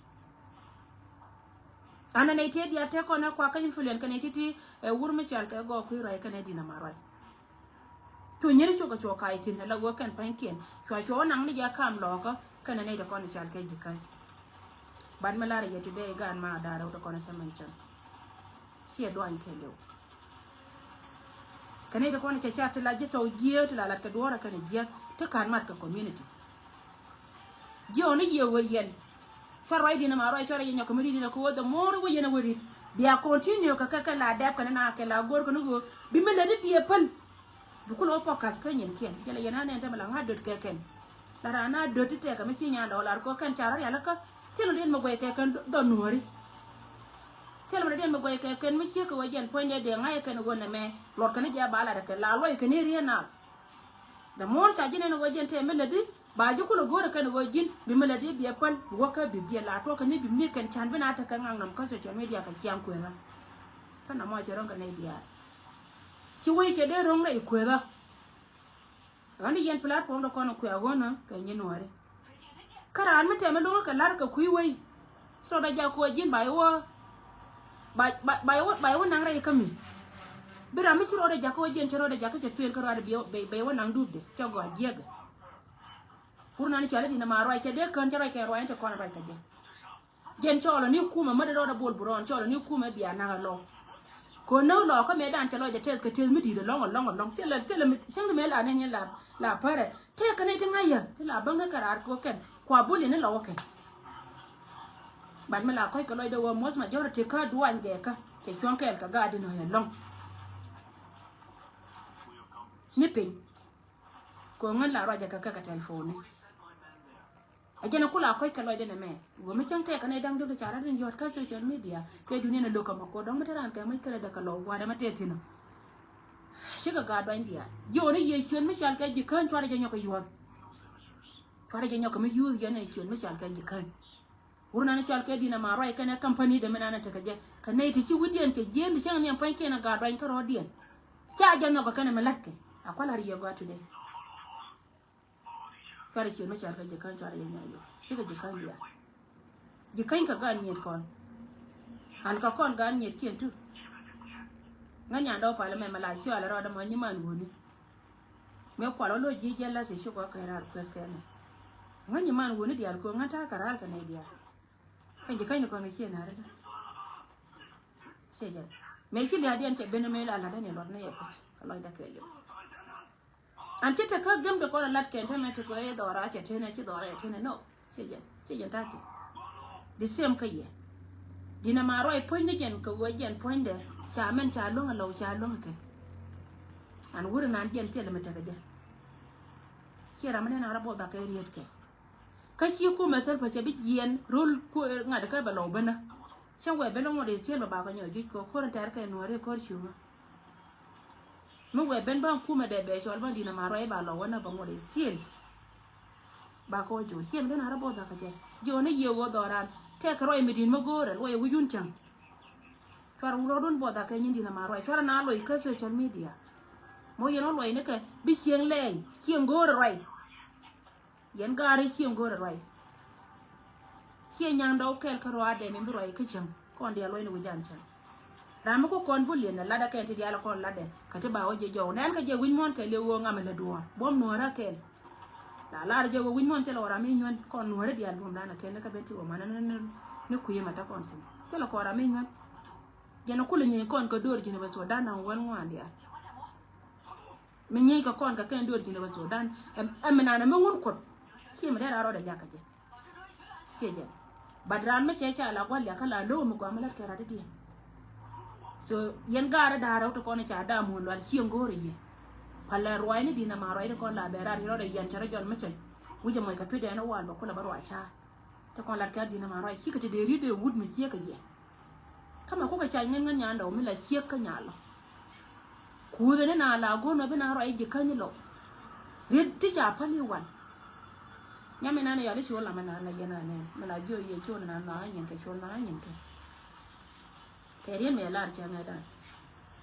An a nɛy tëë diaal tëë kɔn ɛ kuak kä influence kɛnɛ ti̱ti̱ ɛ wur mi cɔal kɛ gɔɔk kui̱ ruac kɛnɛ di̱n ama ruac. Cu nyiri cukɛ cuɔ kac thi̱n ala ɣöö kɛn pa̱nykiɛn cua cuɔ naŋ ni jɛ kam lɔɔkä kɛnɛ nɛy tëë kɔn cɔal kɛ ji̱ käny. Ban mi lar yɛ today gan ma da̱rɛ wut kɔn cä mɛn cän. Ciɛ duany kɛɛliw. Kɛ nɛy ti kɔn cɛ car ti la ji̱ thɔw jiääk ti la lat kɛ duɔ̱ɔ̱rɛ kɛnɛ jiääk ti ka̱n mat kɛ community. Jiɔni yiëë wä yɛn. Cuarɛ ruac di̱n ɛma ruac cuarɛ yɛ nyɔk kɛ mi ri̱t in ɛ ko̱o̱th ɛmɔ ri wä yɛn ɛ wä ri̱t. Bia continue kɛ kɛ kɛ la dɛp kɛn na kɛ la go̱o̱r kɛn ɣöö bi mi lät i̱ biɛ päl. Bi kulɛ wä focus kä nyinkiɛn jɛn la yɛn anɛn tɛmɛ la ŋa̱ döt kɛ kɛn. La raan a döt ti tɛkɛ mi ci nyan dɔɔk lar kɔ kɛn car rialikä. Thilɛ diɛn mi guɛc kɛ kɛn dhɔ nuääri. Thilɛ mi diɛn mi guɛc kɛ kɛn mi ciek kɛ wä jɛn puɔ̱nydɛ dee ŋa̱c kɛn ɣöö nɛmɛ luɔt kɛn i̱ jɛ ba lat kɛn la luɔc kɛn i̱ riee naath. The more ca ji̱n ɛn ɣöö ji̱n tɛɛ mi lätdi ba ji̱ kulɛ go̱o̱rɛ kɛn ɣöö ji̱n bi mi lätdi biɛ päl bi wä kä bi biɛ la tuɔk kɛn ni bi mi kɛn can bi na tekɛ ŋaŋ nɔm kä social media kɛ ciaŋ kueethä. Kä nɔmɔ cɛ ro̱ŋ kɛ nɛy diaal. Ci wec cɛ dee ro̱ŋ rɛy kueethä. Ɣän di yɛn platform dɔ kɔn kuɛ ɣöö nä kɛ nyin nuɔ̱ɔ̱ri. Kä raan mi tɛmɛ luŋä kɛ la̱r kɛ kui̱ wei. Ci rɔɔdɛ jak kɛ ɣöö ji̱n ba iwä ba ba ba iwä ba iwä naŋ rɛy kä mi. Bi ram mi ci rɔɔdɛ jak kɛ ɣöö ji̱n ci rɔɔdɛ jak kä cɛ piël kä rɔɔdɛ biɛ bɛ bɛ iwä naŋ duupdɛ cɛ gɔaa jiäkɛ. Wur nani cɔal i̱ di̱n ɛma ruac cɛ dee kään cɛ ruac kɛ ruac in te kɔn ruac kɛ jɛ. Jɛn cɔɔlɔ ni kumɛ mädɛ rɔɔdɛ bol burɔɔn cɔɔlɔ ni kumɛ bia nakä lɔw. Kɛ näk lɔɔkä mëë dan cɛ lɔcdɛ tɛth kɛ tɛth mi di̱i̱t ɛlɔ̱ŋ ɛlɔ̱ŋ ɛlɔ̱ŋ thilɛ thilɛ mi cäŋ ti mëë la nɛn yɛn la la pärɛ. Tëëkɛ nɛy ti ŋa̱c yɛ ti la bäŋ ni kɛ raar kɛ kɛn kua bul yɛn ni lɔw kɛn. Ban mi la kɔc kɛ lɔcdɛ wä most majority kä duany gɛɛkä cɛ cuɔ̱ŋ kɛɛl kɛ gaat in ɣöö ɛlɔ̱ŋ. Ni piny. Kɛ ɣöö ŋän la ruacɛ kɛ kɛ kɛ telephone ni. A jɛn a kula kɔc kɛ lɔcdɛ nɛmɛ. Wä mi cäŋ tɛk kɛ nɛy da̱ŋ diɔ̱k ti ca rat in yɔ̱t kä social media kɛ dunia ni lo̱k kɛ mɔ ko̱r dɔ̱ŋ mi te raan kɛ mi kɛlɛ dɛ kɛ lɔw gua̱a̱r ɛmɛ tɛth thi̱n ɔ. Cikɛ gaat duany diaal jiɔni yɛ ciöt mi cɔal kɛ ji̱ kään cuarɛ jɛ nyɔk kɛ yuɔ̱th. Cuarɛ jɛ nyɔk kɛ mi yuuth yɛn ɛ ciöt mi cɔal kɛ ji̱ kään. Wur nani cɔal kɛ di̱n ɛma ruac kɛnɛ company dɛ mi nanɛ tekɛ jɛ kɛ nɛy ti ci wi̱cdiɛn cɛ jieen ti cäŋ ni ɛn pua̱nykiɛn ɛ gaat duany kä rɔɔdiɛn. Ca jɛ nyɔk kɛ kɛnɛ mi la̱tkɛ a kua̱l a riɛ gɔaa today. Cuarɛ ciöt mi cɔal kɛ ji̱ kään cuarɛ jɛ nyɔk yuɔ̱th cikɛ ji̱ kään diaal. Ji̱ käny kɛ gaat nyiet kɔn. An kɛ kɔn gaat nyiet kiɛn tu. Ŋä nyandɛ wä pal mɛ mɛ la ciɔl rɔɔdɛ mɔ nyiman wuni. Mɛ kual wä lo ji̱ jɛ la si cuk wä kɛ raar kueth kɛ nɛ. Ŋä nyiman wuni diaal ko ŋä ta̱a̱ kɛ raar kɛ nɛ diaal. Kä ji̱ käny ni kɔn kɛ ciɛ na̱ri dä. Ciɛ jɛ. Mɛ ci lia̱a̱ diɛn cɛ ben mɛ la lat dä ni luɔt ni yɛ put kɛ lɔcdä kɛ liw. An ti te kä gem de kɔn a lat kɛn te mɛ te kɛ dhɔra cɛ te nɛ ci dhɔra cɛ te nɛ no. Ci jɛn, ci jɛn tati. The same kä yɛ. Dina ma ruac puɔ̱ny ni jɛn kɛ wee jɛn puɔ̱nydɛ. Ca mɛn ca luäŋ a lɔw ca luäŋ a kɛn. An wuri nan jɛn thilɛ mi tekɛ jɛ. Ci ram mi nɛn a rɔ buɔth a kɛ riet kɛ. Kä ci kumɛ Salva cɛ bi jiɛn rol ku ŋa̱t kä bɛ lɔw bänä. Cä wɛ ben ŋuɔt i̱ tiel bɛ bakɔ nyɔ juc kɔ ko̱r in tɛr kɛ nuɔ̱ri ko̱r cuŋä. Mi wɛ ben bä kumɛ dee bɛ cɔl bä Dina ma ruac ba lɔw wänä bä ŋuɔt i̱ tiel. Bakɔ jo ciɛ mi den a rɔ buɔth a kɛ jɛ. Jiɔ ni yiëë wä dhɔran tɛk kɛ ruac mi di̱n mi go̱o̱rɛ luɔc wi̱c wun cäŋ. Cuarɛ wun rɔɔdun buɔth a kɛ nyin Dina ma ruac cuarɛ na luɔc kä social media. Mɔ yɛn wä luɔc ni kɛ bi cieŋ lɛɛny cieŋ go̱o̱rɛ ruac. Yɛn gaari cieŋ go̱o̱rɛ ruac. Ciɛ nyaŋ dɔw kɛl kä ruaadɛ min bi ruac kä cäŋ kɔn diaal luɔc ni wi̱c an cäŋ. Ram mi ku kɔn bul yɛn ɛ latdɛ kɛn ti diaal kɔn latdɛ kä ti ba wä jɛ jɔw nɛn kä jɛ wi̱c muɔ̱ɔ̱n kɛl yɛ ɣöö ŋam ɛ lät duɔ̱ɔ̱r buɔ̱m nuɔ̱ɔ̱rä kɛl. La lar jɛ wä wi̱c muɔ̱ɔ̱n cɛ lɛ wä ram mi nyuän kɔn nuɔ̱ɔ̱rä diaal buɔ̱m dan ɛ kɛn ni kä ben ti wä man ni kui̱ ma te kɔn thin cɛ lɛ kɔn ram mi nyuän. Jɛn ɛ kulɛ nyieeny kɔn kä do̱r ji̱n ɛ bä thuɔ̱k dan na wäl ŋuan diaal. Mi nyiec kɛ kɔn kɛ kɛn duel ji̱n ɛ bä Sudan. Ɛm, ɛm mi nan ɛmɛ ŋun kuoth. Ciɛ mi dee raa rɔɔdɛ liak kɛ jɛ. Ciɛ jɛ. But raan mi cɛ ca la gua̱l liak kä la lo̱w mi gɔaa mi lät kɛ rat idiɛn. So yɛn gaari da̱a̱ rɛw ti kɔn ca da̱a̱ muɔ̱ɔ̱n lual ciɛ ŋo̱o̱rɛ yɛ. Palɛ ruaacni Dina ma ruac ti kɔn la bɛ rat rɔɔdɛ yɛn cɛ rɔ jɔl mi cɛ. Wi̱cɛ mɔc kɛ pi̱dɛn ɛ wal bɛ kulɛ bä ruac ca̱a̱. Ti kɔn lat kɛ Dina ma ruac cikɛ ti dee ri̱t dee wut mi ciek kɛ yɛ. Kä mɛ kukɛ ca ŋi̱n ŋi̱n nyandɛ wä mi la ciek kä nyalɔ. Kuuthɛ ni na la go̱o̱n wä bi na ruac ji̱ käny lɔ. Riet ti ca päl i̱ wan. Nyam inan i̱ yɔl i̱ col na mɛ na la yɛn anɛ mɛ la jiɔ yɛ col na na nyin kɛ col na nyin kɛ. Kɛ riet mɛ lar cɛ ŋɛ dan.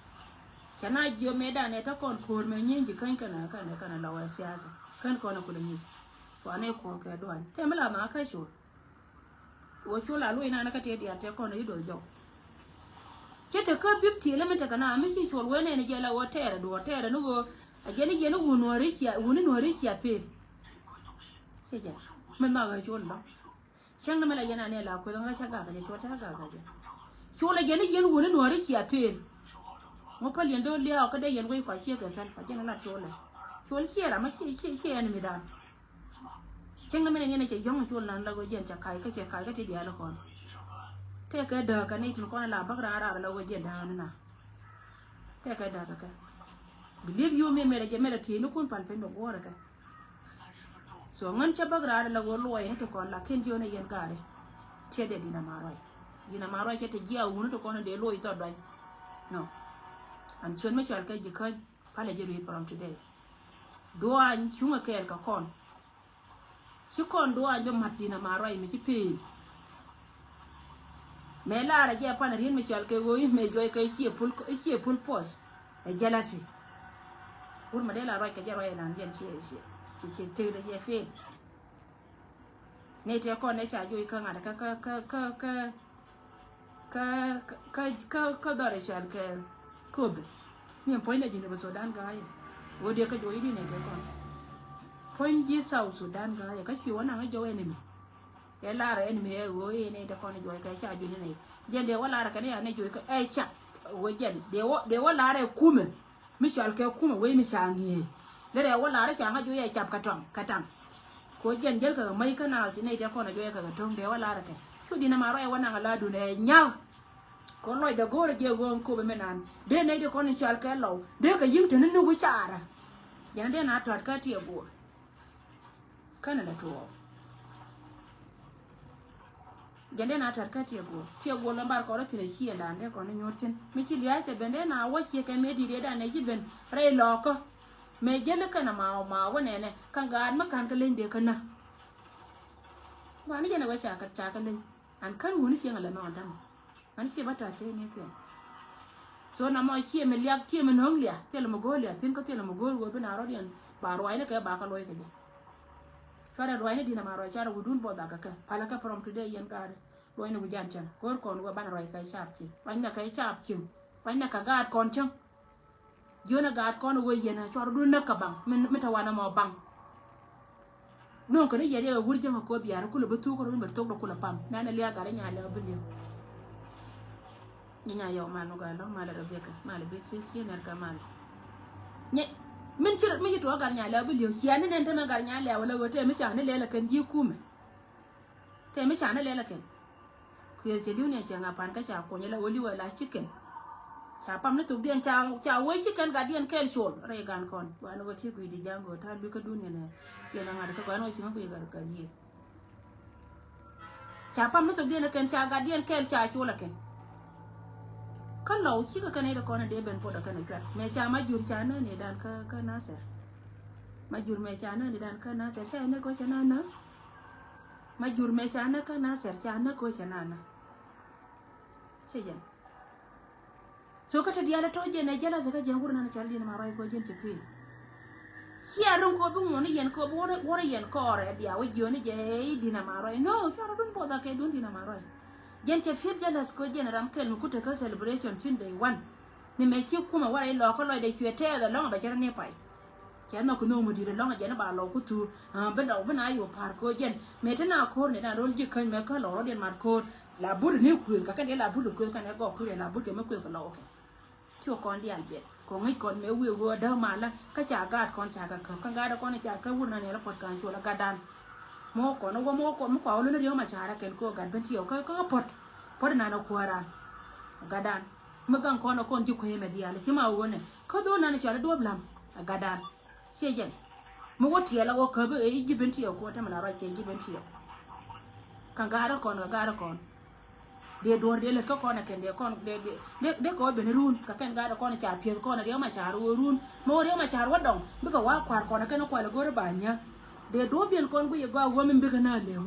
Cɛ na jiɔ mɛ dan ɛ tɔ kɔn ko̱o̱r mɛ nyin ji̱ käny kɛn kɛn kɛn lɔ wɛ siasa kɛn kɔn kulɛ nyic. Kɔn i̱ ko̱o̱r kɛ duany tɛ mi la ma kä col. Wä col a luɔc nan kä tiɛ diaal tɛ kɔn i̱ do̱r jɔw. Cɛ te kä bip ti lɛ mi tekɛ na mi ci col wee nɛn jɛ la wä tɛɛrɛ duɔɔr tɛɛrɛ ni wä a jɛ ni jɛ ni wun wä ri cia wun ni wä ri cia pel. Cɛ jɛ mi mak ɛ col dɔ̱ŋ. Cäŋ ni mi la yɛn a nɛ la kueth ŋä cä gak a jɛ col cä gak a jɛ. Col a jɛ ni jɛ ni wun ni wä ri cia pel. Ŋɔ päl yɛn do̱r liaak kä dee yɛn wec kua ciek kɛ sɛl kua jɛ ni lat col ɛ. Col ciɛ ram mi ciɛ ciɛ ciɛ ɛn mi dan. Cieŋ ni mɛn in yɛn cɛ yɔ̱ŋ col nan la ɣöö jiɛn cɛ ka̱c kä cɛ ka̱c kä ti diaal kɔn. Tëëkɛ dääk kɛ ni tin kɔn la bäk raan raar la ɣöö jiɛn dääk ni na. Tëëkɛ dääk kɛ kɛ. Believe you me mɛrɛ jɛ mɛrɛ ti̱i̱ ni kun pal piny bɛ guɔ̱ɔ̱rɛ kɛ. So ŋän cɛ bäk raar la ɣöö luɔy ni ti kɔn la ken jiön ɛ yɛn gaari. Tiɛ dee Dina ma ruac. Dina ma ruac cɛ ti jiɛ a wuni ti kɔn dee luɔy thɔt duany. No. An ciön mi cɔal kɛ ji̱ käny. Palɛ ji̱ ri̱i̱t from today. Duany cuŋä kɛɛl kɛ kɔn. Ci kɔn duany bi mat Dina ma ruac mi ci peen. Mɛ laarɛ jɛ pan ri̱i̱t mi cɔal kɛ ɣöö i̱ mɛ juɔc kɛ i̱ ciɛ pul i̱ ciɛ pul puɔth. Ɛ jealousy. Wur mɛ dee la ruac kɛ jɛ ruac ɛnan jɛn ciɛ ciɛ ciɛ ciɛ tëkdɛ ciɛ fail. Nɛy tëë kɔn nɛ ca juɔc kä ŋa̱t kä kä kä kä kä kä kä kä kä dhɔr i̱ cɔal kɛ Kobe. Ni ɛn puɔ̱nydɛ ji̱n South Sudan ga̱a̱c. Ɣöö diɛ kä juɔc i̱di nɛy tëë kɔn. Puɔ̱ny ji̱ South Sudan ga̱a̱c kä cuɛ wä naŋ i̱ jɔw enemy. Ɛ lar enemy ɛ ɣöö i̱ nɛy tëë kɔn i̱ juɔc kɛ ca juɔc inɛ. Jɛn dee wä lar kɛn i̱ anɛ juɔc kɛ ɛ cap. Ɣöö jɛn dee wä dee wä lar ɛ kumɛ. Mi cɔal kɛ kumɛ wec mi ca ŋi̱eec. Derɛ wä la̱rä ca ŋa̱c wec ɛ cap kɛ tɔŋ kɛ taŋ. Kɛ wä jiɛn jäl kɛ kɛ mäc kä naath ci nɛy tɛ kɔn ɛ juɔc ɛ kɛ kɛ to̱ŋ dee wä la̱rä kɛ. Cu Dina ma ruac ɛ wä naŋ ɛ la̱dun ɛ nya̱k. Kɛ wä lɔcdɛ go̱o̱rä jiɛ ɣööŋ Kobe mi naan dee nɛy ti kɔn in cɔal kɛ lɔw dee kɛ yi̱ŋ te ni ni wi̱c caarä. Jɛn dee na tɔ̱a̱t kä tiɛ guɔ̱ɔ̱r. Känɛ lɛ tuɔɔk. Jɛn dee na tɛt kä tiɛ guɔl tiɛ guɔl mɛ bar kɔrɔ thin a ciɛ dan dee kɔn inyuɔr chin mi ci lia̱a̱ cɛ ben dee na wä ciɛ kɛ mëë di̱t yɛ dan nɛ ci ben rɛy lɔɔkä. Mëë jäl kɛn a ma wä ma wä nɛnɛ kä gaat mi ka̱n kä leny dee kä nä. Guani jɛn a wä ca kä ca kä leny. An kän wuni cieŋ a lɛ mɛ ɔn tämɛ. An ciɛ bä ta̱a̱ cieŋ ni kɛn. So na mɔ ciɛ mi liak ciɛ mi no̱o̱ŋ liak thilɛ mi go̱o̱r liak thin kä thilɛ mi go̱o̱r wä bi na rɔ̱diɛn ba ruacni kɛ ba kä luɔc kɛ jɛ. Cuarɛ ruacni di̱n ama ruac cuarɛ wudun bɔth akä kɛ palä kɛ prom ti dee yɛn ka̱a̱dɛ. Ruacni wi̱c jan cäŋ go̱o̱r kɔn wä banɛ ruac kɛ caap cieŋ ruacni kɛ caap cieŋ. Kuany nɛ kɛ gaat kɔn cäŋ. Jiön ɛ gaat kɔn ɛ wee yɛn ɛ cuarɛ dun näk kɛ baŋ mi, mi te wanɛ mɔ baŋ. Nöŋ kɛ ni yɛ riɛk ɛ wur jäŋ ɛ kɔ biaar ɛ kulɛ bi thuk ɛ run bɛ thok dɛ kulɛ pam. Nɛn ɛ liak gat ɛ nya lɛ ɔ bi liak. Ni nya yɛ ɔ mal ni gɔaa lɔ̱ŋ mal ɛ rɛ biɛkɛ mal ɛ bi ci ci nɛr kɛ mal. Nyɛ min ci mi ci tuɔɔk gat nya lɛ ɔ bi liak. Cia ni nɛn te mɛ gat nya lɛ ɔ lɛ ɣöö te mi ca ni lɛl ɛ kɛn ji̱ kumɛ. Te mi ca ni lɛl ɛ kɛn. Kuëth cɛ li̱w ni cɛ ŋa pan kä ca kuɔny la wä li̱w ɛ la ci kɛn. Ca pam ni thokdiɛn ca, ca wee ci kɛn gatdiɛn kɛɛl col rɛy gan kɔn. Guan wä ti gui̱c di ja̱ŋ go̱o̱r ta̱a̱ lui̱kä dun yɛn ɛ, yɛn ɛ ŋa̱t kä guan wä ci ŋä gui̱c gat gat yiëë. Ca pam ni thokdiɛn ɛ kɛn ca gatdiɛn kɛɛl ca col ɛ kɛn. Kä lɔw cikɛ kɛn ɛ idɛ kɔn ɛ dee ben pot ɛ kɛn ɛ cuat. Mɛ ca ma jur ca nä ni dan kä, kä Nasir. Ma jur mɛ ca nä ni dan kä Nasir ca inɛ kɔ cɛ na nä. Ma jur mɛ ca nä kä Nasir ca nä kɔ cɛ na nä. Cɛ jɛn. So kä te diaal tɔ jɛn ɛ jealous kä jɛn wur nan cal din ma rɔy kɔ jɛn cɛ pi̱i̱. Cia rin kɔ bi ŋuɔni yɛn kɔ bi wurɛ, wurɛ yɛn kɔɔrɛ bia wä jiɔni jɛ i̱ din ma rɔy. No, cuarɛ dun bother kɛ dun din ma rɔy. Jɛn cɛ feel jealous kɔ jɛn ram kɛl mi kutɛ kä celebration tin day one. Ni mɛ ci kumɛ warɛ ilɔɔkä lɔcdɛ cuɛ tɛɛth ɛlɔ̱ŋ bɛ cɛ rɛ ni pay. Cɛ nhɔk kɛ nhök mi di̱i̱t ɛlɔ̱ŋ jɛn i̱ ba lɔw ku thuur. Bi lɔw bi na yo̱o̱ pa̱a̱r ko̱o̱r jɛn mɛ te na ko̱o̱r ni na ro̱l ji̱ käny mɛ kä lɔw rɔ̱diɛn mat ko̱o̱r. La but ni kuëth ka kɛn dee la but kɛ kuëth kɛn ɛ gɔɔk kuëth la but kɛ mi kuëth kɛ lɔw kɛ. Ci wä kɔn diaal biɛt kɔ ŋi̱c kɔn mɛ wi̱i̱ wä däk malä kä ca gaat kɔn ca kɛ käp kä gaat kɔn ca kɛ wur na niɛl puɔ̱t ka̱n cuɔl ɛ gatdan. Mɔ kɔn wä mɔ kɔn mi kua wä lun riɛk ma ca̱rä kɛn kɛ wä gat ben ti yɛ kä kä puɔ̱t puɔ̱t nan ɛ kuäran. Gatdan. Mi gaŋ kɔn ɛ kɔn ji̱ kueemɛ diaal ci ma wunɛ kä dhol nan cɔal i̱ duɔ̱p lam ɛ gatdan. Ciɛ jɛn mi wä tiɛɛl ɛ wä käp i̱ ji̱ ben tiɛɛk kuɔn te mi la ruac kɛ ji̱ ben tiɛɛk. Kɛ ga̱a̱rä kɔn kɛ ga̱a̱rä kɔn. Dee duɔ̱r dee lät kä kɔn ɛ kɛn dee kɔn dee dee dee kɛ wä ben run kɛ kɛn ga̱a̱rä kɔn ca piɛth kɔn ɛ riɛk ma ca̱r wä run. Mi wä riɛk ma ca̱r wä dɔŋ bikɛ wa kua̱r kɔn ɛ kɛn kual ɛ go̱r i̱ ba nyä. Dee duɔ̱ɔ̱p diɛn kɔn guic ɛ gɔaa wä min bikɛ na leŋ.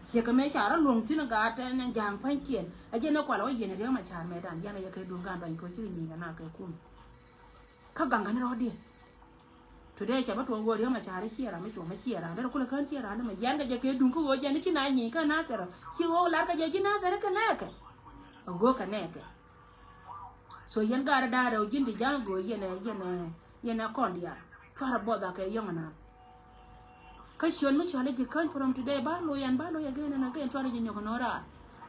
Ciɛ kɛ mëë ca rɔ luɔ̱ŋ thi̱n gaat tɛn ja̱a̱ŋ pa̱nykiɛn. A jɛn ɛ kual ɛ wä yiɛn ɛ riäk ma ca̱r mëëdan. Yan ɛ yɛ kɛ duŋ gan duany kɛ wä cikɛ nyieny kɛ na kɛ kum. Kä gaŋ kɛn rɔɔdiɛn. Today ca bä tuɔɔk ɣöö riäk ma ca̱r i̱ ciɛ ram i̱ cuɔ̱m i̱ ciɛ ram derɛ kulɛ kään ciɛ ram dämɛ yian kɛ jɛ kɛ duŋ kä ɣöö jɛn i̱ ci na nyieny kä Nasir. Ci ɣöö lar kɛ jɛ ji̱ Nasir i̱ kɛ nɛɛkɛ. A ɣöö kɛ nɛɛkɛ. So yɛn gaat da̱a̱r rɛw ji̱n di ja̱a̱ŋ go̱o̱r yɛn ɛ yɛn ɛ yɛn ɛ kɔn diaal. Cuarɛ buɔth a kɛ yɔ̱ŋ ɛnan. Kä ciöt mi cɔal i̱ ji̱ käny from today ba lo̱c ɛn ba lo̱c again and again cuarɛ ji̱ nyɔk ɛnɔ raar.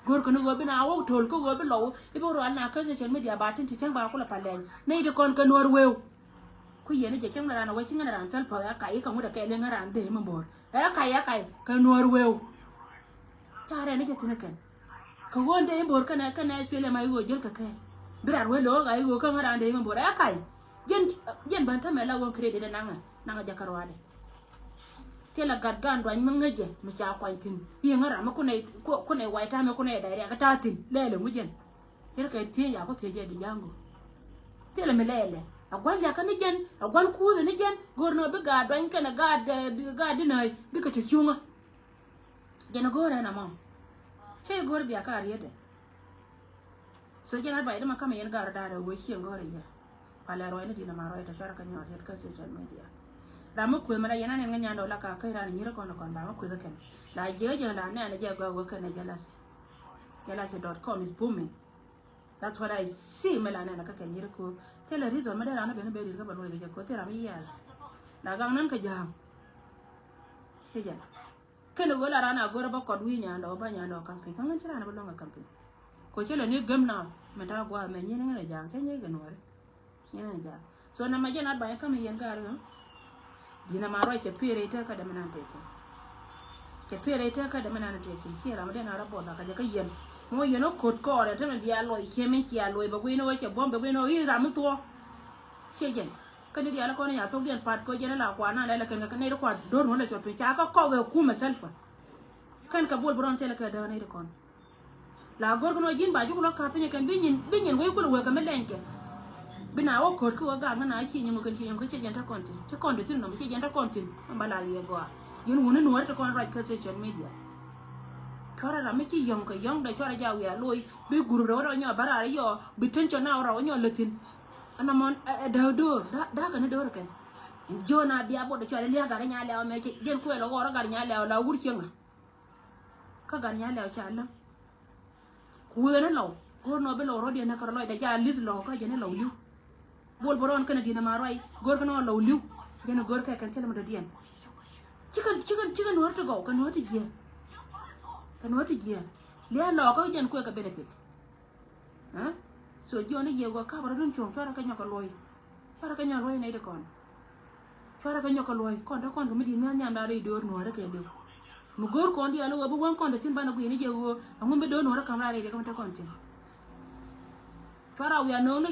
Go̱o̱r kɛn ɣöö bi na wä to̱l kä ɣöö bi lɔw i̱ bi rual na kä social media ba tin ti cäŋ ba kulɛ pa lɛny nɛy ti kɔn kɛ nuɔ̱ɔ̱r wëëw. Ku yɛn i̱ jɛ cäŋ na raan ɛ wä ci ŋän raan thäl pɔth ɛ kac i̱ kɛ ŋut ɛ kɛɛl i̱ ŋän raan dee mi bo̱o̱r ɛ kac ɛ kac kɛ nuɔ̱ɔ̱r wëëw. Ca rɛn i̱ jɛ thi̱n ɛ kɛn. Kɛ ɣöö dee i̱ bo̱r kɛnɛ kɛnɛ S P L M I ɣöö jäl kɛ kɛ. Bi raan wee lo̱o̱k ɣa̱c ɣöö kä ŋäran dee i̱ mi bo̱r ɛ ka̱c. Jɛn jɛn bän tämɛ la ɣöö credit ɛ naŋɛ naŋɛ jɛ kä ruaadɛ. Thilɛ gat gan duany mi ŋäcɛ mi ca kuany thi̱n i̱ ŋäran mi kunɛ kunɛ wac ta̱a̱ mi kunɛ da̱c riak ta̱a̱ thi̱n lɛɛlɛ ŋu jɛn. Cɛ rɛ kɛ thiec a ku thiec jɛ di ja̱a̱ŋ go̱o̱r. Thilɛ mi lɛɛlɛ a gua̱n liakä ni jɛn a gua̱n kuuthɛ ni jɛn go̱o̱r nɔ bi gaat duany kɛnɛ gaat gaat di nääc bikɛ te cuŋä. Jɛn a go̱o̱rɛ na mɔ. Cä jɛ go̱o̱r bia ka a rietdɛ. So jɛn a advice ma kamɛ yɛn gar da̱a̱r a wee cieŋ go̱o̱rɛ yɛ. Palɛ ruɔyni di̱n a ma ruɔy tɔ cuarɛ kä nyɔɔr yɛt kä social media. Ram mi kueth mɛ la yɛn a nɛn ŋä nyan dɔla ka kä ran nyir kɔn kɔn ba ŋä kueth kɛn. La jiɛ jɛn la nɛn a jɛ gɔaa wee kɛn a jealousy. Jealousy dot com is booming. That's what I see mɛ la nɛn a kä kɛ nyir ko. Thilɛ reason mɛ dee ran a ben a ben rit kä ba luɔy kɛ jɛ ko thil ram mi yial. La gaŋ nɛn kɛ ja̱a̱ŋ. Cɛ jɛn. Kɛn ɣöö la ran a go̱rä bä kɔt wi̱i̱ nyandɛ wä bä nyandɛ wä campaign kä ŋän ci ran a bä luäŋ a campaign. Ko cä lɛ ni gem na mɛ ta gua̱a̱ mɛ nyin ŋän a ja̱a̱ŋ cä nyɛ gɛ nuɔri. Nyin ŋän a ja̱a̱ŋ. So na ma jɛn advice kä mi yɛn ga̱a̱r ɣä. Di̱n a ma ruac cɛ pier rɛy tɛk kä dɛmɛ nan tɛthin. Cɛ pier rɛy tɛk kä dɛmɛ nan tɛthin ci ram mi den a rɔ buɔth a kä jɛ kä yɛn. Mɔ yɛn ɔ ko̱t kɔɔrɛ te mɛ bia luɔc ciɛ mi cia luɔc bɛ gui̱n ɔ cɛ buɔ̱m bɛ gui̱n ɔ i̱ ram mi thuɔ̱k. Ciɛ jɛn. Kä ni diaal kɔn i̱ nya thok diɛn pat kɛ jɛn i̱ la kuan na lɛl kɛn kɛ nɛy ti kuan do̱r ŋuɔ̱n lɛ cuɔt piny ca kä kɔk ɛ kumɛ Salva. Kɛn kɛ bol bi rɔn thilɛ kɛ däk nɛy ti kɔn. La go̱r kɛ nɔ ji̱n ba juk lɔ kap piny kɛn bi nyin bi nyin wec kulɛ wek kɛ mi lɛny kɛ. Bi na wä ko̱t kä wä gak ni na ci nyim kɛn ci nyim kä ci jɛn te kɔn thin ci kɔn te thin nɔm ci jɛn te kɔn thin. Mɛ ba la yɛ gɔaa yɛn wuni nuɔri ti kɔn ruac kä social media. Cuarɛ ram mi ci yɔ̱ŋ kɛ yɔ̱ŋ dɛ cuarɛ ja wiaa loc bi gurup rɛ wä rɔ nyɔ bä raar yɔ bi tension na wä rɔ nyɔ lä thin. Ɛn ɛmɔ ɛ dääk do̱r dääk kɛn ni do̱r kɛn. Jiön a bia bot cual i̱ liak gat i̱ nya lɛw mɛ ci jiɛn kuɛl ɛ ɣɔr i̱ gat i̱ nya lɛw la wur cieŋ a. Kä gat i̱ nya lɛw ca läŋ. Kuuth ɛn i̱ lɔw Go̱o̱r nɔ bi lɔɔr rɔ̱diɛn nɛ kärɔ lɔcdɛ, ja li̱th lɔɔkä jɛn i̱ lɔw li̱w. Bol bä rɔɔn kɛn a di̱n a ma ruac, go̱o̱r kɛn ɔ lɔw li̱w. Jɛn i̱ go̱o̱r kɛ kɛn thilɛ mi dɔ̱diɛn. Cikɛ, cikɛ, cikɛ nuɔ̱ɔ̱r ti gɔw, kɛ nuɔ̱ɔ̱r ti jiɛ. Kɛ nuɔ̱ɔ̱r ti jiɛ. Lia̱a̱ lɔɔkä jɛn kuɛ kɛ benefit. Ɛ? So jiɔn i̱ yiëë gɔaa kapɛ rɔ̱dun cuɔ̱ŋ, cuarɛ kɛ nyɔk kɛ luɔ̱c. Cuarɛ kɛ nyɔk luɔ̱c nɛy ti kɔn. Cuarɛ kɛ nyɔk kɛ luɔ̱c, kɔn te kɔn kɛ mi di̱i̱t mi nhiam da̱a̱ rɛy döör nuɔ̱ɔ̱rä kɛ li̱w. Mi go̱o̱r kɔn diaal i̱ ɣöö bi wäŋ kɔn te thi̱n banɛ gui̱i̱n i̱ jɛ ɣöö ɛŋu mi döör nuɔ̱ɔ̱rä ka̱m raar rɛy kɛ mi te kɔn thi̱n. Cuarɛ a wiaa no̱o̱ŋ ni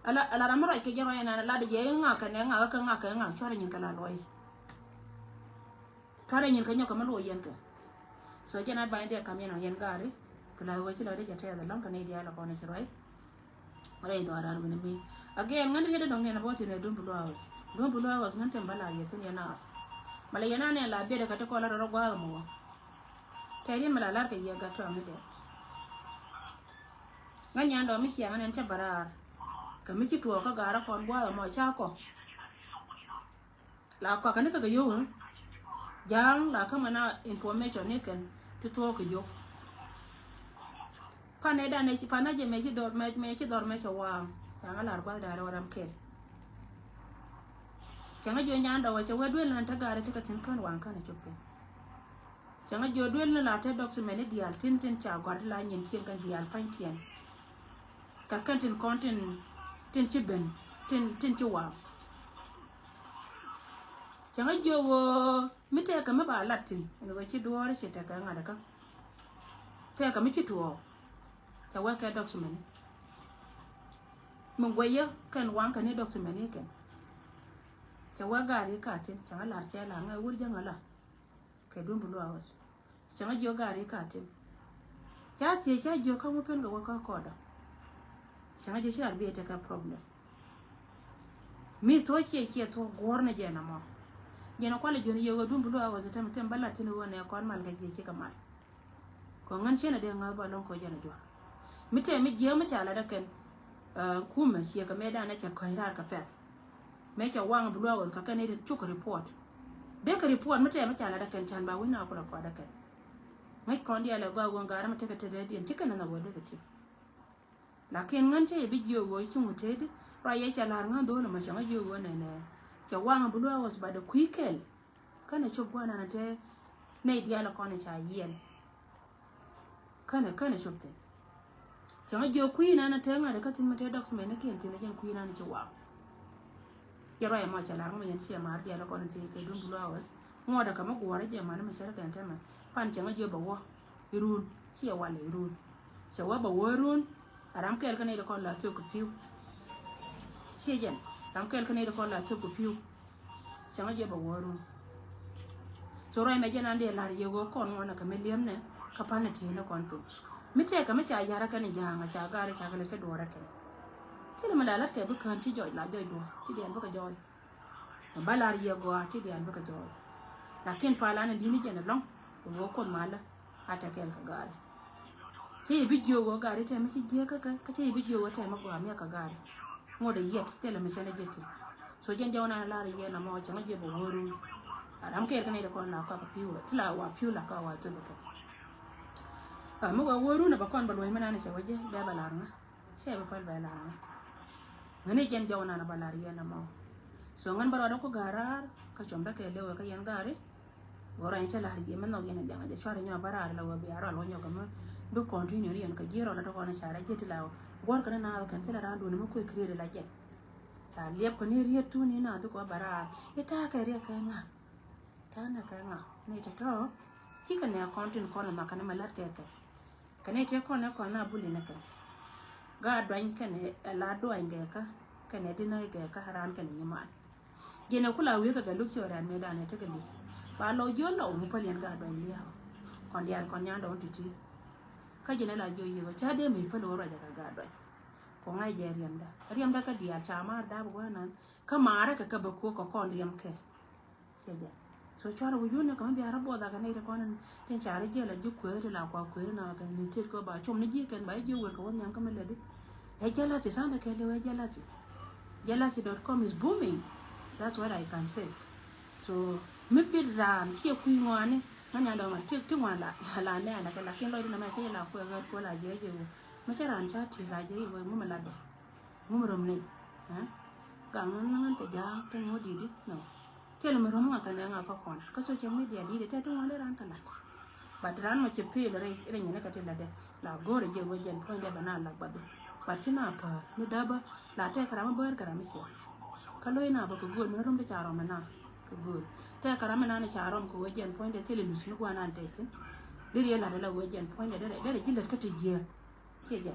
ala, ala ram mi ruac kɛ jɛ ruac ɛnan ala di jɛ i̱ ŋak kɛ nɛ ŋak kɛ ŋak kɛ ŋak, cuarɛ nyin kɛ la luɔ̱c. Cuarɛ nyin kɛ nyɔk kɛ mi luɔ̱c yɛn kɛ. So jɛn advice diɛ kam yɛn ɔ yɛn gaari. Plus wä ci lɔcdä cɛ tɛth ɛlɔ̱ŋ kɛ nɛy diaal ɛ kɔn ɛ ci ruac. Rɛy dhɔaaran wi̱ni mi. Again, ŋän riet dɔ̱ŋ niɛn a bä tin ɛ duŋ Blue House. Duŋ Blue House ŋän tin bä lar yɛ thin yɛ naath. Malɛ yɛn a nɛn la biɛt ɛ kä ti kɔn la rɔ rɔ gua̱a̱th mɔ wä. Tɛɛr yɛn mi la lar kɛ yɛ gat tɔŋ ni dɛ. Ŋän yɛn dɔ̱ŋ mi ciaŋ nɛn cä bä raar. Kɛ mi ci tuɔɔk kä gaarä kɔn gua̱a̱th mɔ ca kɔ. La kɔakɛ ni kɛ kɛ yio̱w, ɛ? Ja̱a̱ŋ la kä mɛ na information ni kɛn ti thuɔɔk kɛ yio̱w. Pan nɛ dan nɛ ci pan na jɛ mɛ ci dhɔr mɛ, mɛ ci dhɔr mɛ cɛ waaŋ. Ca ŋa lar gua̱th da̱rɛ wä ram kɛl. Cɛ ŋa jiɔ nyan dɔwɛ cɛ wee duel nan te gaari ti kɛ thi̱n kän waŋ kän a cop thi̱n. Cɛ ŋa jiɔ duel ni la te document ni diaal tin tin ca gɔ̱a̱r ti la nyin cieŋ kɛn diaal pa̱nykiɛn. Ka kɛn tin kɔn tin, tin ci ben, tin, tin ci waŋ. Cɛ ŋa jiök ɣöö mi tɛɛkɛ mi ba lat thi̱n ɛn ɣöö ci duɔ̱ɔ̱r ci tɛkɛ ŋa̱t kä. Tɛɛkɛ mi ci tuɔɔk. Cɛ wee kɛ document ni mi guɛyä kɛn waŋ kɛn ni document ni kɛn. Cɛ wee gaari ka thi̱n cɛ ŋa lar cɛ la ŋa wur jäŋä la. Kɛ duŋ Blue House. Cäŋä jiök gaari ka thi̱n. Ca thiec ca jiök kä ŋu pen kɛ wä kä kɔɔdä. Cäŋä jiök ci ar bi tekɛ problem. Mi thuɔ̱k ciɛ ciɛ thuɔ̱k guɔ̱r ni jɛn amɔ. Jɛn a kualɛ jiön yɛ ɣöö duŋ Blue House tɛm tɛm bä lat thi̱n ɣöö nɛ kɔn mal kɛ jiɛ cikɛ mal. Kɔ ŋän ciɛn a dee ŋäth bä lo̱ŋ kɔ jɛn a juɔ̱r. Mi tɛm mi jiääk mi ca lat ɛ kɛn. Kumɛ ciɛ kɛ mëë danɛ cɛ käny raar kɛ pɛl. Mëë cɛ waŋ Blue House kä kɛn i̱ cuk report. Dee kɛ report mi tɛm mi ca lat ɛ kɛn can ba wi̱n na kulɛ kɔat ɛ kɛn. Ŋäc kɔn diaal ɛ gɔaa ɣöö ŋa̱a̱r mi tekɛ tetdiɛn ci kɛn ɛn a wä dee kɛ ti. Lakin ŋän cä yɛ bi jiök ɣöö ci ŋut teti ruac yɛ cɛ la̱r ŋän dho̱l ɛmɔ cɛ ŋä jiök ɣöö nɛnɛ. Cɛ waŋ Blue House ba dee kui̱ kɛl. Känɛ cop gua̱n ɛn te nɛy diaal ɛ kɔn ɛ ca yiɛn. Känɛ känɛ cop thi̱n. Cäŋ jiök kui̱ nan te ŋa̱t kä thi̱n mi te document ni kiɛn thi̱n jɛn kui̱ nan ci waŋ. Jɛ ruac ɛmɔ cɛ lar ŋu yɛn ciɛ mar diaal ɛ kɔn ti cɛ duŋ Blue House. Ŋuɔ̱t ɛ kä mi guɔ̱r jɛ man mi cär kɛn te mɛ pan cäŋ jiök bɛ wä irun ciɛ wal irun. Cɛ wä bɛ wä irun. A ram kɛɛl kä nɛy ti kɔn la thiök kɛ pi̱w. Ciɛ jɛn ram kɛɛl kä nɛy ti kɔn la thiök kɛ pi̱w. Cäŋ a jiɛ bɛ wä run. So ruac mɛ jɛn an dee lar yɛ ɣöö kɔn ŋuɔnɛ kɛ mi li̱emnɛ kä panɛ ti̱e̱nɛ kɔn piny. Mi tɛɛkɛ mi ca ya̱rä kɛn ja̱a̱ŋ a ca gaari ca kɛ lät kɛ duɔ̱ɔ̱rä kɛn. Thilɛ mi la la̱t kɛ bi kään ti jɔc la jɔc duɔ̱ɔ̱r ti diaal bikɛ jɔɔc. Mɛ ba lar yɛ gɔaa ti diaal bikɛ jɔɔc. Lakin pal an in di̱t ni jɛn ɛlɔ̱ŋ kɛ ɣöö kuoth malä a tɛ kɛɛl kɛ gaari. Cä yɛ bi jiök ɣöö gaari tɛmɛ ci jiäk kä kä cä yɛ bi jiök ɣöö tɛmɛ gɔaa miak kɛ gaari. Ŋot a yiɛt thilɛ mi cɛn a jiɛt ti. So jɛn jɔw nan lar yɛ na mɔ cɛ ŋa jiɛ bɛ wä run. A ram kɛɛl kä nɛy dɛ kɔn la kɔak a piu ti la wa piu la kɔak wa thul bɛ kɛ. A mi wä wä run a bɛ kɔn bɛ luɔ̱c mi nan cɛ wä jɛ bɛ bɛ lar ŋa. Cɛ bɛ päl bɛ lar ŋa. Ŋäni jɛn jɔw nan a bɛ lar yɛ na mɔ. So ŋän bɛ rɔɔdɛ ku ga̱r raar kä com dä kɛ lewɛ kä yɛn gaari. Gɔrɔ in cä la̱r jiɛ mɛ nhɔk yɛn a jaŋ jɛ cuarɛ nyɔk bä raar la wä bia rɔl wä nyɔk mɛ. Bi continue ni yɛn kä jiɛ rɔl a tɔkɔn a carɛ jiɛ ti la wä. Guɔr kɛ ni na wä kɛn thilɛ raan duuni mɛ kuɛ create la jɛ. La liɛp kɛ ni riet tuni na bi kɔ bä raar. Ita̱a̱ kɛ riet kɛ ŋa. Ta̱a̱ na kɛ ŋa ni tɔtɔ. Cikɛ nɛ kɔn tin kɔn a nhɔk kɛ ni mɛ la̱t kɛ kɛ. Kɛnɛ tiɛ kɔn ɛ kɔn na buli ni kɛn. Gaat duany kɛnɛ ɛ la duany gɛ kä kɛnɛ dinä gɛ kä ran kɛnɛ nyiman. Jɛn ɛ kula wi̱i̱ kɛ gɛ luk ci ɔ rɛn mëë danɛ tekɛ li̱th. Ba lɔ jiɔ lɔ wun päl yɛn gaat duany liaw. Kɔn diaal kɔn nyan dɔ̱ŋ ti̱ti̱. Kä jɛn ɛ la jiɔ yiëë ca dee mëë päl wä ruac ɛ kɛ gaat duany. Kɔ ŋa̱c jɛ riɛmda riɛmda kä diaal ca maar dap gua̱a̱nan. Kä maarä kɛ kɛ bä kuɔ kɛ kɔn riɛm kɛ. Cɛ jɛ. So cuarɛ wi̱c wun ni kɛ mi biarä buɔth akɛ nɛy ti kɔn tin carɛ jiɛl a ji̱ kueer ti la kua kueer na kɛ ni thiet kɛ ba com ni ji̱ kɛn ba ji̱ wër kɛ wä nhiam kä mi lɛ di. Ɛ jealousy sandɛ kɛ liw ɛ jealousy. Jealousy dot com is booming. That's what I can say. So mi pit raan ciɛ kui̱ ŋɔani ŋa nyan dɔma ti ti ŋuan la la nɛɛnɛ kɛ lakin lɔcdun amɛ cɛ la kuɛ ɣät kuɔ la jiɛ jiɛ wä. Mi cä ran ca ti la jɛ iwɛ ŋum ladɔ. Ŋum rom ni. Gaŋ ni ŋan te ja̱a̱ŋ te ŋu didi. No. Thil mi rom ŋa kɛ nɛ ŋa kä kɔn. Kä social media didi te ti ŋuan de ran kɛ lat. But ran mɔ ci pil rɛ rɛ nyɛ ni kɛ ti ladɛ. La go̱o̱rɛ jɛ wä jɛn puɔ̱nydɛ bɛ na lak badhu. But ti na pa̱a̱r ni daba la tɛ kɛ ram mi bäär kɛ ram mi ciɛ. Kä lo̱c na bä kɛ go̱o̱r mi rom ti ca rɔm na. Kɛ go̱o̱r tɛ kɛ ram mi na ni ca rɔm kɛ wä jɛn puɔ̱nydɛ thil ilus ni guan an tɛ thin. Diri yɛ lat ala wä jɛn puɔ̱nydɛ derɛ derɛ ji̱ lät kä ti jiɛ. Kiɛ jɛ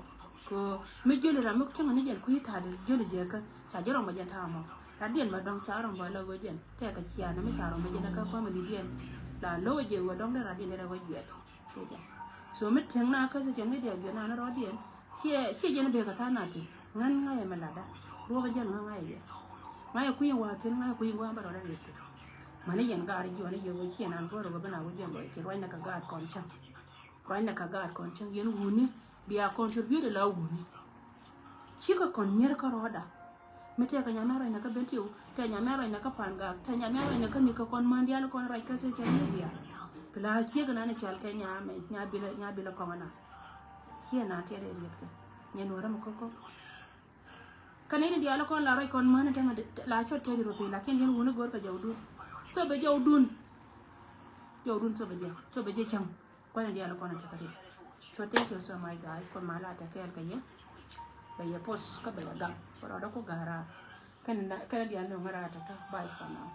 ko mi joli ram mi cäŋ ni jɛn kui̱ ta̱a̱ di joli jɛ kä ca jɛ rɔm bä jɛn ta̱a̱ mɔ. Rat diɛn bä dɔŋ ca rɔm bä la ɣöö jɛn tɛɛ kɛ cia ni mi ca rɔm bä jɛn kä family diɛn. La lo̱ wä jɛ wä dɔŋ dee rat diɛn dee rɛ wä juɛt. Kiɛ jɛ so mi tieŋ na kä social media juɛt na ni rɔɔdiɛn ciɛ ciɛ jɛn bee kɛ tha̱a̱ na ti ŋän ŋa̱cɛ mi latda. Ruɔk jɛn ŋä ŋa̱cɛ jɛ ŋa̱cɛ kui̱ wa̱a̱ thi̱n ŋa̱cɛ kui̱ ŋuan bä rɔɔdɛ riɛt thi̱n. Mani yɛn gaar jiɔni yɛ wä ciɛ nan go̱o̱r wä bi na wä jɛn bä ci ruacnɛ kɛ gaat kɔn cäŋ. Ruacnɛ kɛ gaat kɔn cäŋ yɛn wuni. Bia contribute la wuni. Cikɛ kɔn nyier kä rɔɔda. Mi tɛkɛ nyamɛ ruacnɛ kä ben tiw tɛ nyamɛ ruacnɛ kä pan gak tɛ nyamɛ ruacnɛ kä ni kä kɔn man dial kɔn ruac kä social media. Pla ciek nan ical kɛ nyamɛ nya bilɛ nya bilɛ kɔŋ na. Ciɛ nan tiɛ dɛ riet kɛ nyɛ nuɔrɛ mi koko. Kani ni dial kɔn la ruac kɔn man tɛ la cot kɛ di rupi lakin yɛn wuni gor kɛ jɔw dun. Thop bɛ jɔw dun. Jɔw dun thop bɛ jɛ thop bɛ jɛ cäŋ. Kuan dial kɔn a tekɛ ri. So thank you so much guys. Kuan ma la tekɛ kɛ yɛ. Bɛ yɛ post kä bɛ yɛ gam. Kɛ rɔɔdɛ ku ga̱ra. Kɛn dial ni ŋära tekɛ. Bye for now.